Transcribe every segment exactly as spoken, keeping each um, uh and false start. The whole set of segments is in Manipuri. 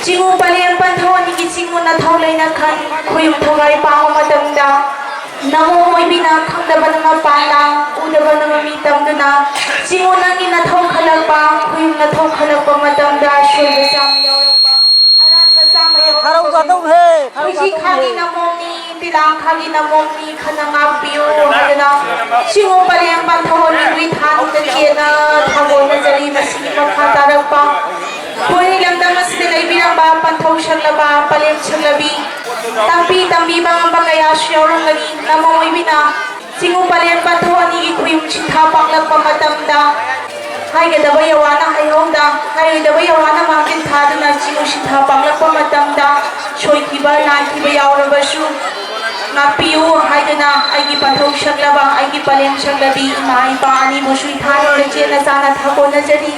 ꯆꯤꯡꯉꯨ ꯄꯂꯦꯝ ꯄꯟꯊꯧ ꯑꯅꯤꯒꯤ ꯆꯤꯡꯉꯨ ꯅꯊꯧ ꯂꯩꯅ ꯈꯟ ꯈꯣꯌꯨꯝ ꯊꯧꯒꯥꯏ ꯄꯥꯡꯕ ꯃꯇꯝꯗ, ꯅꯃꯣꯝ ꯑꯣꯏꯕꯤꯅ ꯈꯪꯗꯕꯅ ꯃꯄꯥꯟ ꯂꯥꯡ, ꯎꯗꯕꯅ ꯃꯃꯤ ꯇꯝꯗꯨꯅ, ꯆꯤꯡꯉꯨ ꯅꯪꯒꯤ ꯅꯊꯧ ꯈꯜꯂꯛꯄ, ꯈꯣꯌꯨꯝ ꯅꯊꯧ ꯈꯜꯂꯛꯄ ꯃꯇꯝꯗ ꯁꯣꯏꯕ ꯆꯥꯝꯃ ꯌꯥꯎꯔꯛꯄ, ꯑꯔꯥꯟꯕ ꯆꯥꯝꯃ ꯌꯥꯎꯔꯛꯄ, ꯈꯥꯔꯧ ꯆꯥꯗꯧꯔꯦ, ꯈꯥꯔꯧ ꯍꯧꯖꯤꯛ ꯆꯥꯗꯧꯔꯦ꯫ ꯈꯥꯒꯤ ꯅꯃꯣꯝꯅꯤ, ꯇꯤꯂꯥꯡ ꯈꯥꯒꯤ ꯅꯃꯣꯝꯅꯤ, ꯈꯟꯅ ꯉꯥꯛꯄꯤꯌꯨ ꯍꯥꯏꯗꯨꯅ ꯆꯤꯡꯉꯨ ꯄꯂꯦꯝ ꯄꯟꯊꯧ ꯑꯅꯤꯒꯤ ꯊꯥꯅꯤꯡꯗ ꯆꯦꯟꯅ ꯊꯥꯒꯣꯟꯅꯖꯔꯤ꯫ ꯃꯁꯤꯒꯤ ꯃꯈꯥ ꯇꯥꯔꯛꯄ ꯃꯣꯏꯔꯥꯡ ꯂꯝꯗꯝ ꯑꯁꯤꯗ ꯂꯩꯕꯤꯔꯝꯕ ꯄꯟꯊꯧ ꯁꯛꯂꯕ, ꯄꯂꯦꯝ ꯁꯛꯂꯕꯤ, ꯇꯥꯛꯄꯤ ꯇꯝꯕꯤꯕ ꯉꯝꯕ ꯀꯌꯥꯁꯨ ꯌꯥꯎꯔꯝꯒꯅꯤ꯫ ꯅꯃꯣꯝ ꯑꯣꯏꯕꯤꯅ ꯆꯤꯡꯉꯨ ꯄꯂꯦꯝ ꯄꯟꯊꯧ ꯑꯅꯤꯒꯤ ꯈꯣꯌꯨꯝ ꯁꯤꯟꯊꯥ ꯄꯥꯡꯂꯛꯄ ꯃꯇꯝꯗ, ꯍꯥꯏꯒꯗꯕ ꯌꯥꯋꯥꯅ ꯍꯥꯏꯍꯧꯗ, ꯍꯥꯏꯔꯣꯏꯗꯕ ꯌꯥꯋꯥꯅ ꯃꯥꯡꯖꯤꯜ ꯊꯥꯗꯨꯅ ꯆꯤꯡꯉꯨ ꯁꯤꯟꯊꯥ ꯄꯥꯡꯂꯛꯄ ꯃꯇꯝꯗ ꯁꯣꯏꯈꯤꯕ ꯂꯥꯟꯈꯤꯕ ꯌꯥꯎꯔꯕꯁꯨ ꯉꯥꯛꯄꯤꯌꯨ ꯍꯥꯏꯗꯨꯅ ꯑꯩꯒꯤ ꯄꯟꯊꯧ ꯁꯛꯂꯕ, ꯑꯩꯒꯤ ꯄꯂꯦꯝ ꯁꯛꯂꯕꯤ ꯏꯃꯥ ꯏꯄꯥ ꯑꯅꯤꯕꯨꯁꯨ ꯏꯊꯥꯅꯤꯡꯗ ꯆꯦꯠꯅ ꯆꯥꯅ ꯊꯥꯒꯣꯟꯅꯖꯔꯤ꯫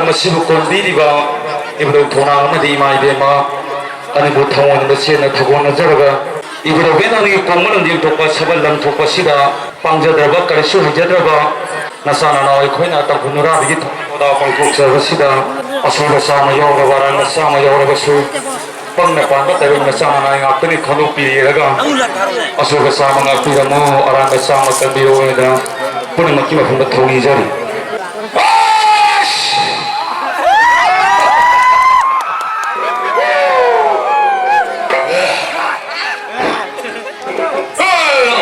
ꯃꯁꯤꯕꯨ ꯀꯣꯟꯕꯤꯔꯤꯕ ꯏꯕꯨꯙꯧ ꯊꯧꯅꯥ ꯑꯃꯗꯤ ꯏꯃꯥ ꯏꯕꯦꯝꯃ ꯑꯅꯤꯕꯨ ꯊꯃꯣꯏꯅ ꯆꯦꯠꯅ ꯊꯧꯒꯣꯟꯅꯖꯔꯒ, ꯏꯕꯨꯙꯧ ꯕꯦꯅꯥꯎꯒꯤ ꯀꯣꯡꯕ ꯂꯝꯖꯦꯟ ꯊꯣꯛꯄ ꯁꯕꯟ ꯂꯝ ꯊꯣꯛꯄꯁꯤꯗ ꯄꯥꯡꯖꯗ꯭ꯔꯕ, ꯀꯔꯤꯁꯨ ꯍꯩꯖꯗ꯭ꯔꯕ ꯅꯆꯥ ꯅꯅꯥꯎ ꯑꯩꯈꯣꯏꯅ ꯇꯥꯡꯈꯨꯜ ꯅꯨꯔꯥꯕꯤꯒꯤ ꯊꯧꯔꯝ ꯊꯧꯗꯥ ꯄꯥꯡꯊꯣꯛꯆꯕꯁꯤꯗ ꯑꯁꯣꯏꯕ ꯆꯥꯝꯃ ꯌꯥꯎꯔꯕ, ꯑꯔꯥꯟꯕ ꯆꯥꯝꯃ ꯌꯥꯎꯔꯕꯁꯨ, ꯄꯪꯅ ꯄꯥꯟꯕ ꯇꯥꯏꯕꯪ ꯃꯆꯥ ꯃꯅꯥꯏ ꯉꯥꯛꯇꯅꯤ ꯈꯟꯗꯣꯛꯄꯤꯔꯒ, ꯑꯁꯣꯏꯕ ꯆꯥꯝꯃ ꯉꯥꯛꯄꯤꯔꯝꯃꯨ, ꯑꯔꯥꯟꯕ ꯆꯥꯝꯃ ꯀꯟꯕꯤꯔꯣ ꯍꯥꯏꯅ ꯄꯨꯝꯅꯃꯛꯀꯤ ꯃꯐꯝꯗ ꯊꯧꯅꯤꯖꯔꯤ꯫ ꯑꯁ!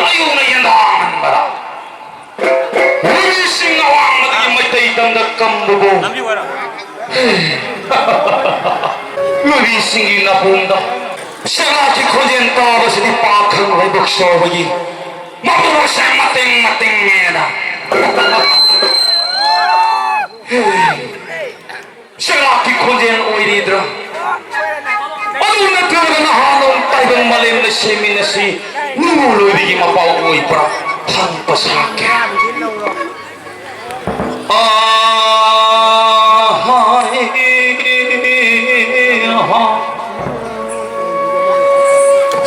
ꯑꯌꯨꯛꯅ ꯌꯦꯟꯗꯥꯡꯕꯗ ꯂꯣꯏꯕꯤꯁꯤꯡ ꯑꯋꯥꯡꯕꯗꯒꯤ ꯃꯩꯇꯩ ꯇꯝꯗ ꯀꯝꯕꯕꯨ ꯂꯣꯏꯕꯤꯁꯤꯡꯒꯤ ꯅꯥꯄꯣꯝꯗ ꯁꯦꯒꯥꯛꯀꯤ ꯈꯣꯟꯖꯦꯜ ꯇꯥꯕꯁꯤꯗꯤ ꯄꯥꯈꯪ ꯂꯥꯏꯕꯛ ꯆꯥꯎꯕꯒꯤ ꯃꯄꯨꯁꯦ ꯃꯇꯦꯡ ꯃꯇꯦꯡꯅꯦꯅ꯫ ꯁꯦꯒꯥꯛꯀꯤ ꯈꯣꯟꯖꯦꯜ ꯑꯣꯏꯔꯤꯗ꯭ꯔꯥ? ꯑꯗꯨ ꯅꯠꯇ꯭ꯔꯒ ꯅꯍꯥꯟ ꯅꯣꯡ ꯇꯥꯏꯕꯪ ꯃꯥꯂꯦꯝꯗ ꯁꯦꯝꯃꯤꯟꯅꯁꯤ ꯅꯨꯡꯉꯨ ꯂꯣꯏꯕꯤꯒꯤ ꯃꯄꯥꯎ ꯑꯣꯏꯕ꯭ꯔꯥ ꯍꯪꯕ ꯁꯥꯒꯦ꯫ ꯑꯥ, ꯍꯥꯏ, ꯑꯥ꯫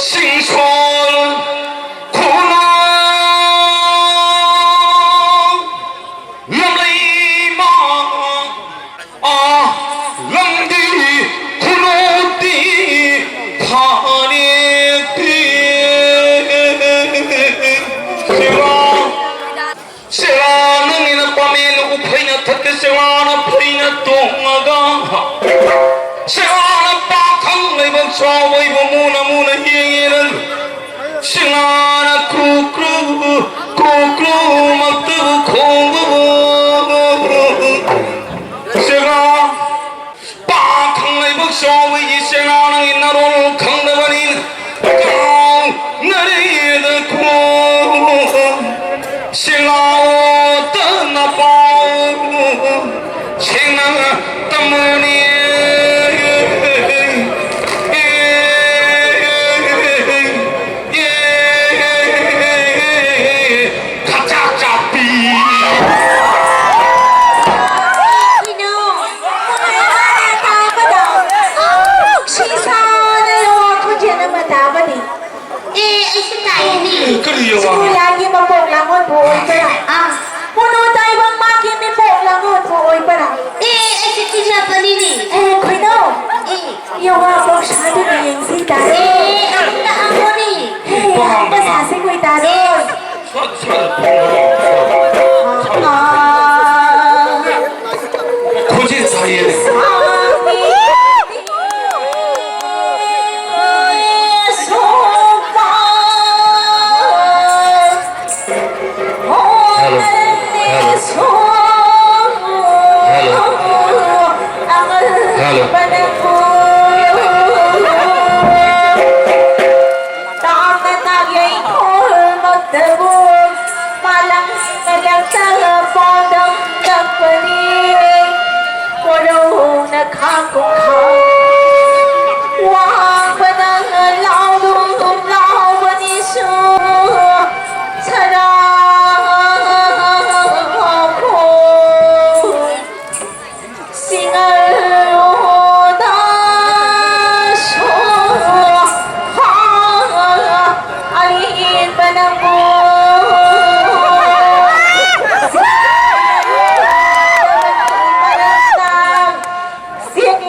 ꯁꯤꯡꯁꯣꯜ ꯈꯨꯅꯣ ꯂꯝꯂꯩꯃ ꯑꯥ, ꯂꯝꯗꯤ ꯈꯨꯅꯣꯗꯤ ꯐꯥꯔꯦ꯫ ꯁꯦꯔꯥ, ꯁꯦꯔꯥ, ꯅꯪꯒꯤꯅ ꯄꯥꯃꯦꯟ ꯎꯐꯩꯅ ꯑꯦ, ꯑꯩꯁꯨ ꯇꯥꯏꯅꯦ꯫ ꯀꯔꯤ ꯌꯥꯎꯕ? ꯁ꯭ꯀꯨꯜ ꯂꯥꯏꯒꯤ ꯃꯄꯣꯛ ꯂꯥꯡꯉꯣꯟꯕꯨ ꯑꯣꯏꯕ꯭ꯔꯥ? ꯑꯥ꯫ ꯄꯣꯅꯣ ꯇꯥꯏꯕꯪ ꯃꯥꯒꯤ ꯃꯤꯄꯣꯛ ꯂꯥꯡꯉꯣꯟꯕꯨ ꯑꯣꯏꯕ꯭ꯔꯥ? ꯑꯦ, ꯑꯩꯁꯨ ꯊꯤꯖꯕꯅꯤꯅꯦ꯫ ꯑꯦ, ꯈꯣꯏꯅꯣ꯫ ꯑꯦ꯫ ꯌꯥꯋꯥ ꯄꯣꯛꯁꯥꯗꯨꯅ ꯌꯦꯡꯁꯤ ꯇꯥꯔꯦ꯫ ꯑꯦ, ꯑꯝꯇ ꯍꯪꯉꯣꯅꯦ꯫ ꯍꯦ, ꯍꯪꯕ ꯁꯥꯁꯤ ꯀꯣꯏ ꯇꯥꯔꯦ꯫ ꯈꯣꯟꯖꯦꯜ ꯁꯥꯏꯌꯦꯅꯦ꯫ Hello. Hello. Hello. Hello. ꯇꯥꯡꯅ ꯇꯥꯛ ꯂꯩꯈꯣꯜꯃꯛꯇꯕꯨ ꯃꯥꯂꯪ ꯃꯂꯛꯇ ꯄꯥꯎꯗꯝꯂꯛꯄꯅꯤ꯫ ꯀꯣꯔꯧꯅ ꯈꯥꯛ ꯀꯣꯡꯈꯥ ꯋꯥꯡꯕꯅ ꯂꯥꯎꯗꯨꯝ ꯂꯥꯎꯕꯅꯤꯁꯨ ꯁꯔꯥ ꯈꯣꯡ ꯁꯤꯡꯉꯜꯂꯨꯗꯁꯨ ꯑꯏꯕ ꯅꯪꯕꯨ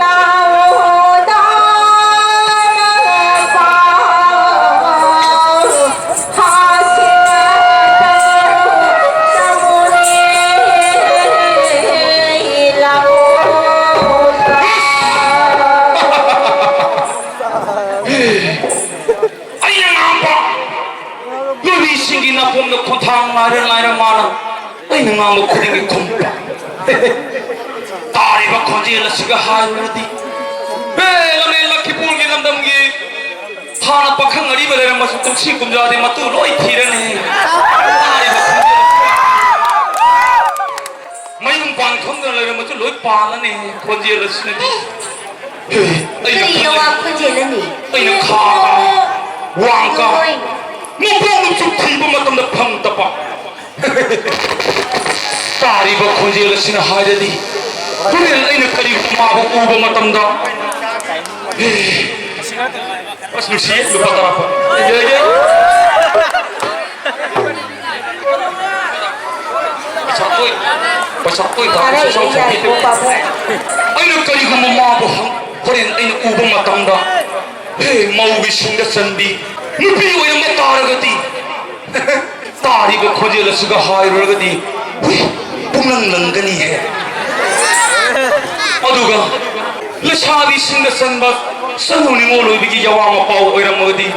ꯁꯤꯡꯂꯥꯎꯗ ꯑꯩꯅ ꯉꯥꯡꯕ ꯅꯨꯄꯤꯁꯤꯡꯒꯤ ꯅꯥꯄꯣꯝꯗ ꯈꯣꯟꯊꯥꯡ ꯉꯥꯏꯔ ꯉꯥꯏꯔ ꯃꯥꯅ ꯑꯩꯅ ꯉꯥꯡꯕ ꯈꯨꯗꯤꯡꯒꯤ ꯈꯨꯝꯕ꯫ ꯇꯥꯔꯤꯕ ꯈꯣꯟꯖꯦꯜ ꯑꯁꯤꯒ ꯍꯥꯏꯔꯨꯔꯗꯤ, ꯍꯦ, ꯂꯝꯂꯦꯟ ꯂꯛꯈꯤꯄꯨꯔꯒꯤ ꯂꯝꯗꯝꯒꯤ ꯍꯥꯟꯅ ꯄꯥꯈꯪ ꯑꯔꯤꯕ ꯂꯩꯔꯝꯃꯁꯨ ꯀꯨꯝꯁꯤ ꯀꯨꯝꯖꯥꯗꯤ ꯃꯇꯨ ꯂꯣꯏ ꯊꯤꯔꯅꯤ꯫ ꯇꯥꯔꯤꯕ ꯈꯣꯟꯖꯦꯜ ꯑꯁꯤꯒ ꯃꯌꯨꯝ ꯄꯥꯟ ꯈꯪꯗꯅ ꯂꯩꯔꯝꯕꯁꯨ ꯂꯣꯏ ꯄꯥꯜꯂꯅꯤ꯫ ꯈꯣꯟꯖꯦꯜ ꯑꯁꯤꯅꯗꯤ꯫ ꯍꯦ, ꯑꯩꯅ ꯀꯔꯤ ꯈꯜꯂꯦ꯫ ꯌꯥꯋꯥ ꯈꯣꯟꯖꯦꯜ ꯑꯅꯤ? ꯑꯩꯅ ꯈꯥ ꯀꯥ, ꯋꯥꯡ ꯀꯥ, ꯍꯣꯏ꯫ ꯃꯄꯣꯛ ꯅꯨꯃꯤꯠꯁꯨ ꯊꯤꯕ ꯃꯇꯝꯗ ꯐꯪꯗꯕ꯫ ꯇꯥꯔꯤꯕ ꯈꯣꯟꯖꯦꯜ ꯑꯁꯤꯅ ꯍꯥꯏꯔꯗꯤ, ꯍꯣꯔꯦꯟ ꯑꯩꯅ ꯀꯔꯤꯒꯨꯝꯕ ꯃꯥꯕꯨ ꯎꯕ ꯃꯇꯝꯗ, ꯍꯦ, ꯑꯁ, ꯅꯨꯡꯁꯤꯌꯦ, ꯂꯨꯄꯥ ꯇꯔꯥ ꯐꯪ-, ꯄꯩꯁꯥ ꯇꯣꯏ, ꯄꯩꯁꯥ ꯇꯣꯏ ꯇꯥꯕ ꯁꯣꯁꯥꯎ ꯁꯣꯛꯄꯤꯗꯦ꯫ ꯑꯩꯅ ꯀꯔꯤꯒꯨꯝꯕ ꯃꯥꯕꯨ ꯍꯪ-, ꯍꯣꯔꯦꯟ ꯑꯩꯅ ꯎꯕ ꯃꯇꯝꯗ, ꯍꯦ, ꯃꯧꯒꯤ ꯁꯤꯡꯗ ꯆꯟꯕꯤ ꯅꯨꯄꯤ ꯑꯣꯏꯔꯝꯕ ꯇꯥꯔꯒꯗꯤ, ꯇꯥꯔꯤꯕ ꯈꯣꯟꯖꯦꯜ ꯑꯁꯤꯒ ꯍꯥꯏꯔꯨꯔꯒꯗꯤ, ꯍꯨꯏ, ꯄꯨꯡꯂꯪ ꯂꯪꯒꯅꯤꯍꯦ꯫ ꯑꯗꯨꯒ ꯂꯩꯁꯥꯕꯤꯁꯤꯡꯗ ꯆꯟꯕ ꯁꯅꯨ ꯅꯤꯉꯣꯜ ꯑꯣꯏꯕꯤꯒꯤ ꯌꯥꯋꯥ ꯃꯄꯥꯎ ꯑꯣꯏꯔꯝꯃꯒꯗꯤ,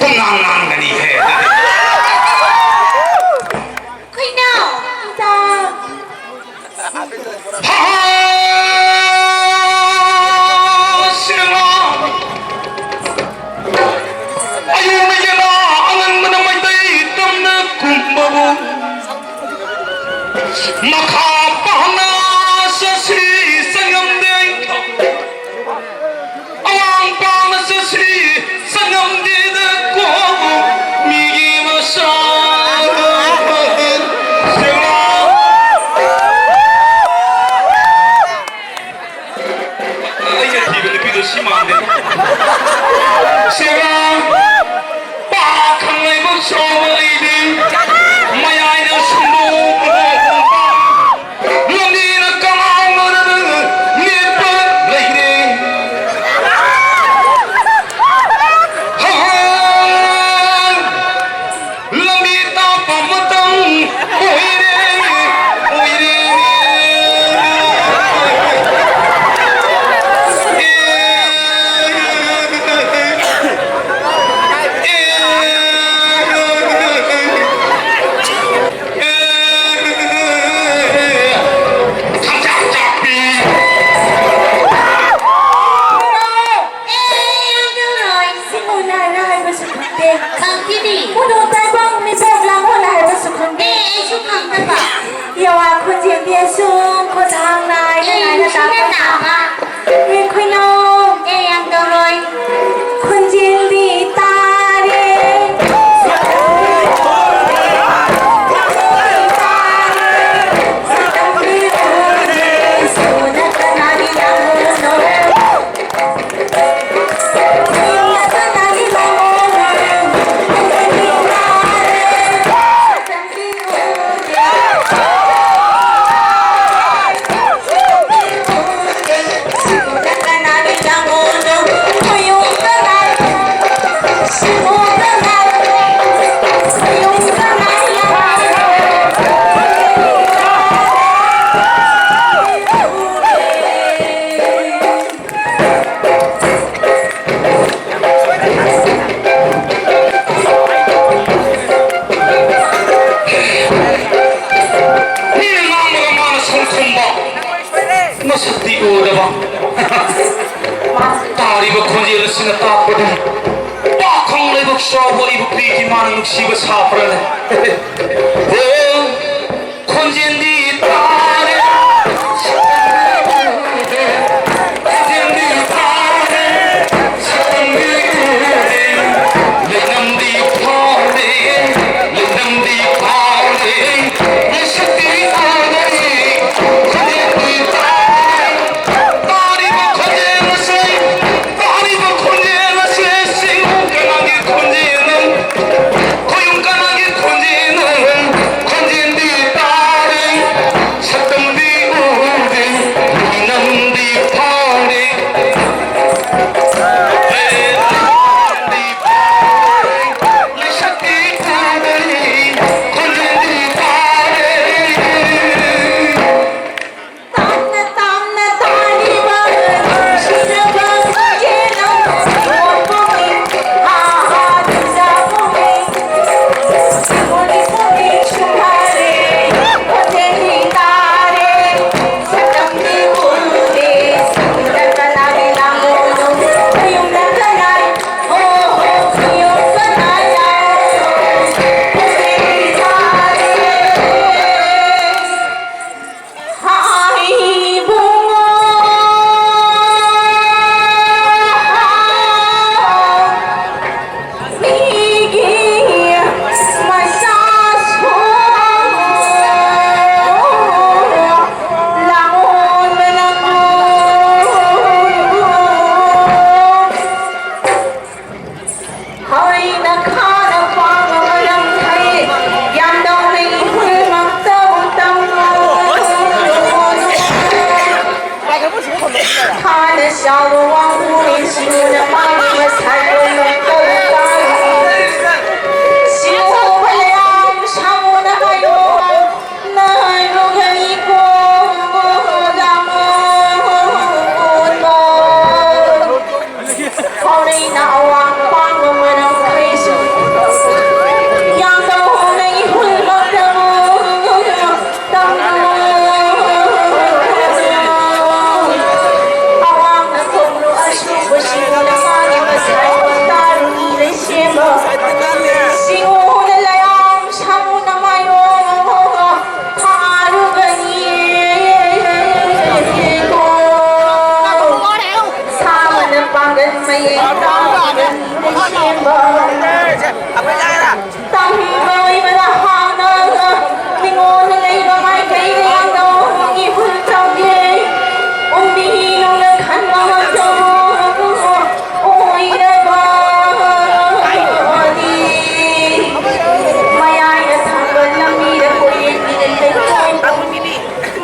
ꯄꯨꯡꯉꯥꯡ ꯉꯥꯡꯒꯅꯤꯍꯦ꯫ ꯈꯣꯏꯅꯥꯎ! ꯏꯇꯥ! ꯍꯥ! ꯁꯤꯅꯦꯃꯥ! ꯑꯌꯨꯛꯅ ꯌꯦꯅꯥ, ꯑꯉꯟꯕꯅ ꯃꯩꯇꯩ ꯇꯝꯅ ꯀꯨꯝꯕꯕꯨ, ꯃꯈꯥ ꯄꯥꯡꯅ ꯆꯠꯁꯤ ꯆꯠꯉꯝꯗꯦ꯫ ꯑꯋꯥꯡ ꯄꯥꯡꯅ ꯆꯠꯁꯤ ꯆꯠꯉꯝꯗꯦꯗ ꯀꯣ ꯃꯤꯒꯤ ꯃꯆꯥ꯫ ꯁꯦꯡꯅ ꯑꯩꯅ ꯊꯤꯕ ꯅꯨꯄꯤꯗꯣ ꯁꯤ ꯃꯥꯟꯗꯦ꯫ ꯁꯦꯡꯅ ꯄꯥꯈꯪ ꯂꯩꯕ ꯆꯥꯎꯕ ꯂꯩꯗꯦ꯫ ꯃꯌꯥꯏꯗ ꯁꯨꯝꯕꯨ ꯂꯝꯕꯤꯅ ꯀꯃꯥꯡꯅꯗꯅ ꯂꯦꯞꯄ ꯂꯩꯔꯦ꯫ ꯍꯍ! ꯂꯝꯕꯤ ꯇꯥꯛꯄ ꯃꯇꯝ ꯑꯣꯏꯔꯦ, ꯑꯣꯏꯔꯦ꯫ ꯑꯦ, ꯑꯦ, ꯑꯦ, ꯌꯥꯝ ꯅꯨꯡꯉꯥꯏ꯫ ꯁꯤꯕꯨ ꯂꯥꯏꯔ ꯍꯥꯏꯕꯁꯨ ꯈꯪꯗꯦ꯫ ꯈꯪꯗꯦꯅꯦ꯫ ꯀꯣꯅꯨꯡ ꯇꯥꯏꯕꯪ ꯃꯤꯊꯣꯡ ꯂꯥꯡꯉꯣꯜ ꯍꯥꯏꯕꯁꯨ ꯈꯪꯗꯦ꯫ ꯑꯦ, ꯑꯩꯁꯨ ꯈꯪꯗꯕ꯫ ꯌꯥꯋꯥ ꯈꯣꯟꯖꯦꯜꯗꯤ ꯑꯁꯨꯝ ꯈꯣꯟꯊꯥꯡ ꯅꯥꯏꯅ ꯑꯦ, ꯅꯥꯏꯅ ꯅꯨꯡꯁꯤꯅ ꯇꯥꯕ꯫ ꯇꯥꯕ꯫ ꯑꯦ, ꯈꯣꯏꯅꯥꯎ꯫ ꯑꯦ, ꯌꯥꯝ ꯇꯧꯔꯣꯏ꯫ ꯈꯣꯟꯖꯦꯜꯗꯤ ꯇꯥꯔꯦ꯫ ꯄꯥꯈꯪ ꯂꯩꯕꯥꯛ ꯆꯥꯎꯕ ꯏꯕꯨꯛ ꯄꯤꯒꯤ ꯃꯥꯅ ꯅꯨꯡꯁꯤꯕ ꯁꯥꯕ꯭ꯔꯅꯦ? ꯍꯣ, ꯈꯣꯟꯖꯦꯜꯗꯤ ꯇꯥꯔꯦ, ꯈꯣꯟꯖꯦꯜꯗꯤ ꯇꯥꯔꯦ, ꯁꯛꯇꯝꯗꯤ ꯎꯔꯦ, ꯂꯩꯅꯝꯗꯤ ꯐꯥꯎꯔꯦ, ꯂꯩꯅꯝꯗꯤ ꯐꯥꯎꯔꯦ, ꯃꯁꯛꯇꯤ ꯎꯗꯔꯦ, ꯈꯣꯟꯖꯦꯜꯗꯤ ꯇꯥꯔꯦ꯫ ꯇꯥꯔꯤꯕ ꯈꯣꯟꯖꯦꯜ ꯑꯁꯤ, ꯇꯥꯔꯤꯕ ꯈꯣꯟꯖꯦꯜ ꯑꯁꯤ, ꯁꯤꯕꯨ ꯀꯅꯥꯒꯤ ꯈꯣꯟꯖꯦꯜꯅꯣ? ꯈꯣꯏꯕꯨ ꯀꯅꯥꯒꯤ ꯈꯣꯟꯖꯦꯜꯅꯣ? ꯈꯣꯟꯖꯦꯜꯗꯤ ꯇꯥꯔꯦ, ꯁꯛꯇꯝꯗꯤ ꯎꯗꯦ, ꯂꯩꯅꯝꯗꯤ ꯐꯥꯎꯔꯦ꯫ ꯂꯩꯅꯝꯗꯤ ꯐꯥꯎꯔꯦ, ꯃꯁꯛꯇꯤ ꯎꯗꯔꯦ, ꯈꯣꯟꯖꯦꯜꯗꯤ ꯇꯥꯔꯦ꯫ ꯇꯞꯅ ꯇꯞꯅ ꯇꯥꯔꯤꯕ ꯅꯨꯡꯁꯤꯔꯕ ꯈꯣꯟꯖꯦꯜ ꯑꯃ ꯄꯣꯛꯄꯒꯤ ꯑꯍꯥꯟꯕ ꯄꯣꯛꯏ꯫ ꯁꯤꯕꯨꯗꯤ ꯄꯣꯛꯏ ꯁꯨꯝꯍꯥꯏꯔꯦ, ꯈꯣꯟꯖꯦꯜꯗꯤ ꯇꯥꯔꯦ, ꯁꯛꯇꯝꯗꯤ ꯎꯗꯦ꯫ ꯁꯤꯕꯨꯗ ꯀꯅꯥꯒꯤ ꯂꯥꯡꯒꯣꯜꯅꯣ? ꯃꯌꯨꯝꯗ ꯀꯅꯥꯏ? ꯍꯣ ꯍꯣ, ꯃꯌꯨꯝ ꯀꯅꯥꯏ ꯂꯥꯡꯒꯣꯜꯅꯣ? ꯈꯣꯟꯖꯦꯜꯗꯤ ꯇꯥꯔꯦ꯫ ꯍꯣꯏꯅ ꯈꯥꯅ ꯄꯥꯡꯕ ꯃꯔꯝ ꯐꯩ, ꯌꯥꯝꯗꯧꯅ ꯏꯍꯨꯜꯃꯛꯇꯕꯨ ꯇꯝꯃꯨ꯫ ꯈꯥꯅ ꯆꯥꯎꯕ ꯋꯥꯡꯕꯨ ꯏꯟꯁꯤꯡꯅ ꯃꯥꯒꯤ ꯃꯁꯥꯏ ꯑꯣꯏꯃꯛꯇꯕꯨ ꯇꯥꯔꯨ꯫ ꯁꯤꯕꯨ ꯐꯅꯌꯥꯝ ꯁꯥꯡꯅ ꯍꯥꯏꯌꯨ꯫ ꯍꯣꯔꯩꯅ ꯑꯋꯥꯡ ꯄꯥꯡꯕ ꯃꯔꯝꯈꯩꯁꯨ ꯌꯥꯝꯅ ꯍꯣꯡꯅ ꯏꯍꯨꯜꯃꯛꯇꯕꯨ ꯇꯝꯃꯨ꯫ ꯑꯋꯥꯡꯅ ꯈꯣꯡꯂꯨ ꯑꯁꯨꯕꯁꯤꯡꯅ ꯃꯥꯒꯤ ꯃꯁꯥ ꯁꯦꯝꯕ꯫ ꯇꯝꯕ ꯑꯣꯏꯕꯅ ꯍꯥꯟꯅ ꯃꯤꯉꯣꯟꯗ ꯂꯩꯕ ꯃꯥꯏꯀꯩꯗ ꯌꯥꯝꯅ ꯏꯍꯨꯜ ꯇꯧꯒꯦ꯫ ꯎꯝꯕꯤ ꯅꯨꯡꯅ ꯈꯟꯕ ꯉꯝꯗꯕ ꯑꯣꯏꯔꯕꯗꯤ ꯃꯌꯥꯏꯗ ꯊꯝꯕ ꯂꯝꯕꯤꯗ ꯀꯣꯏꯔꯦꯟꯕꯤꯗ ꯂꯩꯀꯣꯏ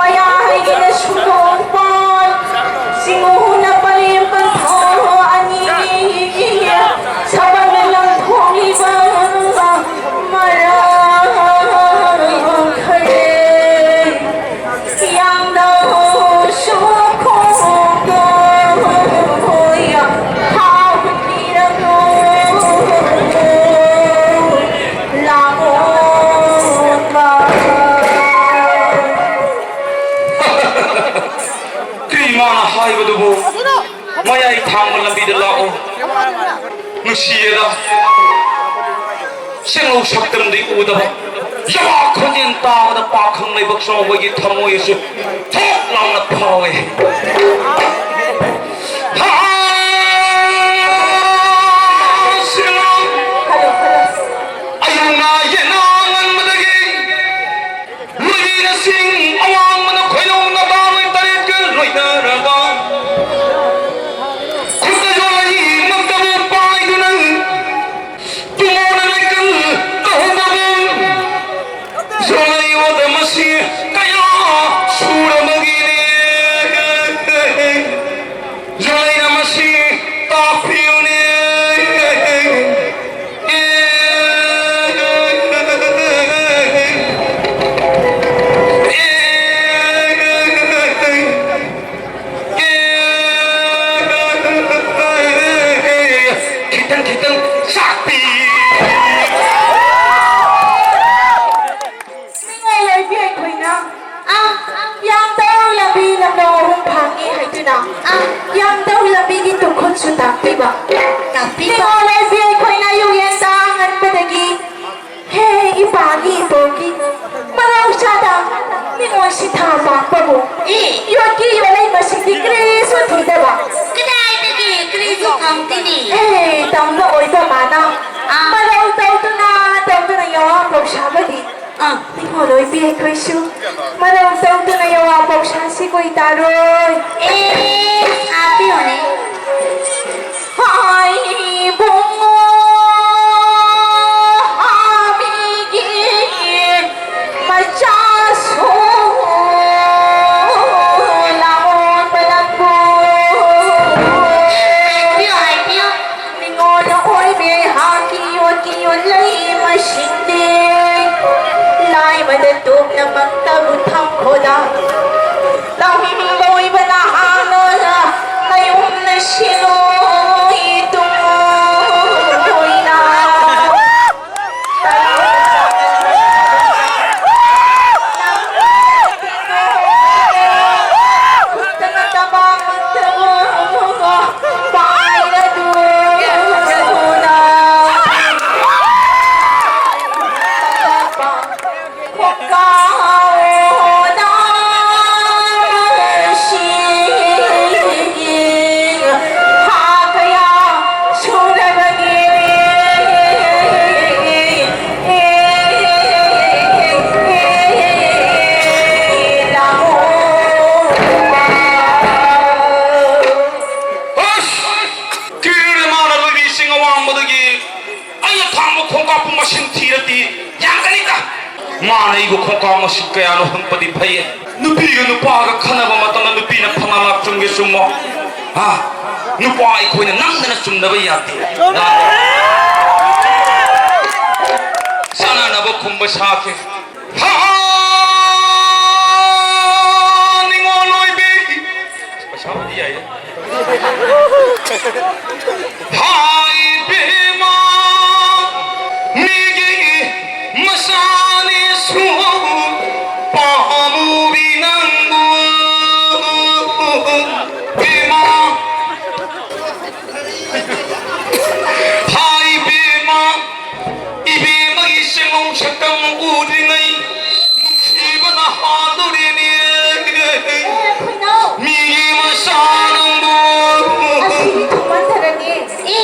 ꯃꯌꯥꯏꯒꯤꯅ ꯁꯨꯡꯗꯣꯛꯄ ꯁꯤꯡꯍꯨꯅ ꯄꯔꯦꯡ ꯄꯟꯊꯥ ꯑꯅꯤ ꯁꯥꯕꯅ ꯂꯪꯊꯣꯛꯂꯤꯕ ꯃꯔꯥ ꯈꯔꯦ꯫ ꯌꯥꯝꯅ ꯁꯣꯛꯈꯣꯡꯗꯣ ꯍꯥꯎꯍꯟꯕꯤꯔꯝꯂꯣ꯫ ꯂꯥꯛꯑꯣꯕ꯫ ꯀꯔꯤ ꯃꯥꯅ ꯍꯥꯏꯕꯗꯨꯕꯨ? ꯃꯌꯥꯏ ꯊꯥꯡꯕ ꯂꯝꯕꯤꯗ ꯂꯥꯛꯑꯣ꯫ ꯅꯨꯡꯁꯤꯌꯦꯗ꯫ ꯁꯦꯡꯂꯧ ꯁꯛꯇꯝꯗꯤ ꯎꯗꯕ, ꯌꯋꯥ ꯈꯣꯟꯖꯦꯜ ꯇꯥꯕꯗ ꯄꯥꯈꯪ ꯂꯩꯕꯥꯛ ꯆꯥꯎꯕꯒꯤ ꯊꯃꯣꯏ ꯑꯁꯤ ꯊꯣꯛ ꯂꯥꯎꯅ ꯐꯥꯎꯋꯦ꯫ ꯍꯥ! ꯁꯦꯡꯂꯧ! ꯑꯌꯨꯛꯅ ꯌꯦꯅꯥ ꯉꯟꯕꯗꯒꯤ ꯂꯣꯏꯅꯁꯤꯡ ꯑꯋꯥꯡꯕꯅ ꯈꯣꯏꯅꯧꯅ ꯕꯥꯔꯣꯏ ꯇꯔꯦꯠꯀ ꯂꯣꯏꯅꯔꯕ ꯈꯨꯠꯇ ꯌꯣꯜꯂꯛꯏ ꯃꯛꯇꯕꯨ ꯄꯥꯏꯗꯨꯅ ꯇꯨꯃꯣꯅ ꯂꯩꯀꯪ ꯇꯧꯍꯧꯕꯕꯨ ꯌꯣꯜꯂꯛꯏ ꯑꯣꯗ ꯃꯁꯤ ꯀꯌꯥ ꯁꯨꯔꯕꯒꯤꯅꯦ꯫ ꯌꯣꯜꯂꯛꯏꯅ ꯃꯁꯤ ꯇꯥꯛꯄꯤꯌꯨꯅꯦ꯫ ꯈꯤꯇꯪ ꯈꯤꯇꯪ ꯆꯥꯛꯄꯤ꯫ ꯅꯤꯡꯉꯥꯏ ꯂꯩꯕꯤ ꯑꯩꯈꯣꯏꯅ, ꯑ, ꯌꯥꯝꯗꯧ ꯂꯝꯕꯤ ꯂꯝꯂꯣꯡ ꯑꯍꯨꯝ ꯐꯥꯡꯉꯤ ꯍꯥꯏꯗꯨꯅ, ꯑ, ꯌꯥꯝꯗꯧ ꯂꯝꯕꯤꯒꯤ ꯇꯨꯡꯈꯨꯜꯁꯨ ꯇꯥꯛꯄꯤꯕ꯫ ꯇꯥꯛꯄꯤꯕ꯫ ꯅꯤꯡꯉꯥꯏ ꯂꯩꯕꯤ ꯑꯩꯈꯣꯏꯅ ꯌꯨꯌꯦꯟꯗ ꯉꯟꯕꯗꯒꯤ ꯍꯦ, ꯏꯄꯥꯒꯤ ꯏꯄꯣꯛꯀꯤ ꯃꯔꯧꯁꯥꯗ ꯅꯤꯉꯣꯜ ꯁꯤꯊꯥ ꯄꯥꯡꯄꯕꯨ ꯑꯦ꯫ ꯌꯣꯠꯀꯤ ꯌꯣꯠꯂꯩ ꯃꯁꯤꯡꯗꯤ ꯀꯔꯤꯁꯨ ꯊꯤꯗꯕ꯫ ꯀꯗꯥꯏꯗꯒꯤ ꯀꯔꯤꯁꯨ ꯈꯪꯗꯦꯅꯦ꯫ ꯑꯦ, ꯇꯝꯕ ꯑꯣꯏꯕ ꯑꯣꯏꯕꯤ ꯑꯩꯈꯣꯏꯁꯨ ꯃꯔꯧ ꯇꯧꯗꯨꯅ ꯌꯋꯥ ꯄꯧꯁꯥꯁꯤ ꯀꯣꯏ ꯇꯥꯔꯣꯏ꯫ ꯑꯦ, ꯍꯥꯞꯄꯤꯌꯨꯅꯦ꯫ ꯍꯥꯏ ꯏꯕꯨꯡꯉꯣ, ꯍꯥꯃꯤꯒꯤ ꯃꯆꯥꯁꯨ ꯂꯥꯛꯑꯣ ꯄꯂꯛꯄꯨ꯫ ꯍꯥꯏꯕꯤꯌꯨ, ꯍꯥꯏꯕꯤꯌꯨ꯫ ꯅꯤꯉꯣꯜ ꯑꯣꯏꯕꯤ ꯍꯥꯀꯤ ꯌꯣꯠꯀꯤ ꯌꯣꯠꯂꯩ ꯃꯁꯤꯡꯗꯤ ꯂꯥꯏꯕꯗ ꯇꯣꯞꯅꯃꯛꯇꯕꯨ ꯊꯝꯈꯣꯗ꯫ ꯇꯝꯕ ꯑꯣꯏꯕ ꯅꯍꯥꯅꯣꯅ ꯅꯌꯨꯝꯅ ꯁꯤꯂꯣꯏ ꯇꯨꯡꯂꯣꯏꯅ꯫ ꯑꯁ! ꯀꯤꯔꯦ ꯃꯥꯅ ꯂꯣꯏꯕꯤꯁꯤꯡ ꯑꯋꯥꯡꯕꯗꯒꯤ ꯑꯩꯅ ꯊꯥꯡꯕ ꯈꯣꯡꯀꯥꯞꯄꯨ ꯃꯁꯤꯡ ꯊꯤꯔꯗꯤ ꯌꯥꯝꯒꯅꯤꯗ꯫ ꯃꯥꯅ ꯑꯩꯕꯨ ꯈꯣꯡꯀꯥꯞ ꯃꯁꯤꯡ ꯀꯌꯥꯅꯣ ꯍꯪꯕꯗꯤ ꯐꯩꯌꯦ꯫ ꯅꯨꯄꯤꯒ ꯅꯨꯄꯥꯒ ꯈꯟꯅꯕ ꯃꯇꯝꯗ ꯅꯨꯄꯤꯅ ꯐꯅ ꯂꯥꯛ ꯆꯨꯝꯒꯦ ꯆꯨꯝꯃꯣ꯫ ꯍꯥ? ꯅꯨꯄꯥ ꯑꯩꯈꯣꯏꯅ ꯅꯝꯗꯅ ꯆꯨꯝꯗꯕ ꯌꯥꯗꯦ꯫ ꯆꯥꯅꯅꯕ ꯈꯨꯝꯕ ꯁꯥꯈꯤ꯫ ꯍꯥ, ꯅꯤꯉꯣꯜ ꯑꯣꯏꯕꯤ꯫ ꯄꯩꯁꯥꯕꯨꯗꯤ ꯌꯥꯏꯌꯦ꯫ ꯍꯥꯏ ꯏꯕꯦꯝꯃ, ꯃꯤꯒꯤ ꯃꯆꯥꯅꯤꯁꯨ ꯄꯥꯝꯃꯨꯕꯤ ꯅꯪꯕꯨ꯫ ꯏꯕꯦꯝꯃ, ꯍꯥꯏ ꯏꯕꯦꯝꯃ, ꯏꯕꯦꯝꯃꯒꯤ ꯆꯦꯡꯉꯧ ꯁꯛꯇꯝ ꯎꯗ꯭ꯔꯤꯉꯩ ꯅꯨꯡꯁꯤꯕꯅ ꯍꯥꯜꯂꯨꯔꯦꯅꯦ꯫ ꯈꯨꯅꯧ꯫ ꯃꯤꯒꯤ ꯃꯆꯥ ꯅꯪꯕꯨ꯫ ꯑꯁꯤꯗꯤ ꯊꯨꯃꯟꯊꯔꯅꯤ꯫ ꯏ꯫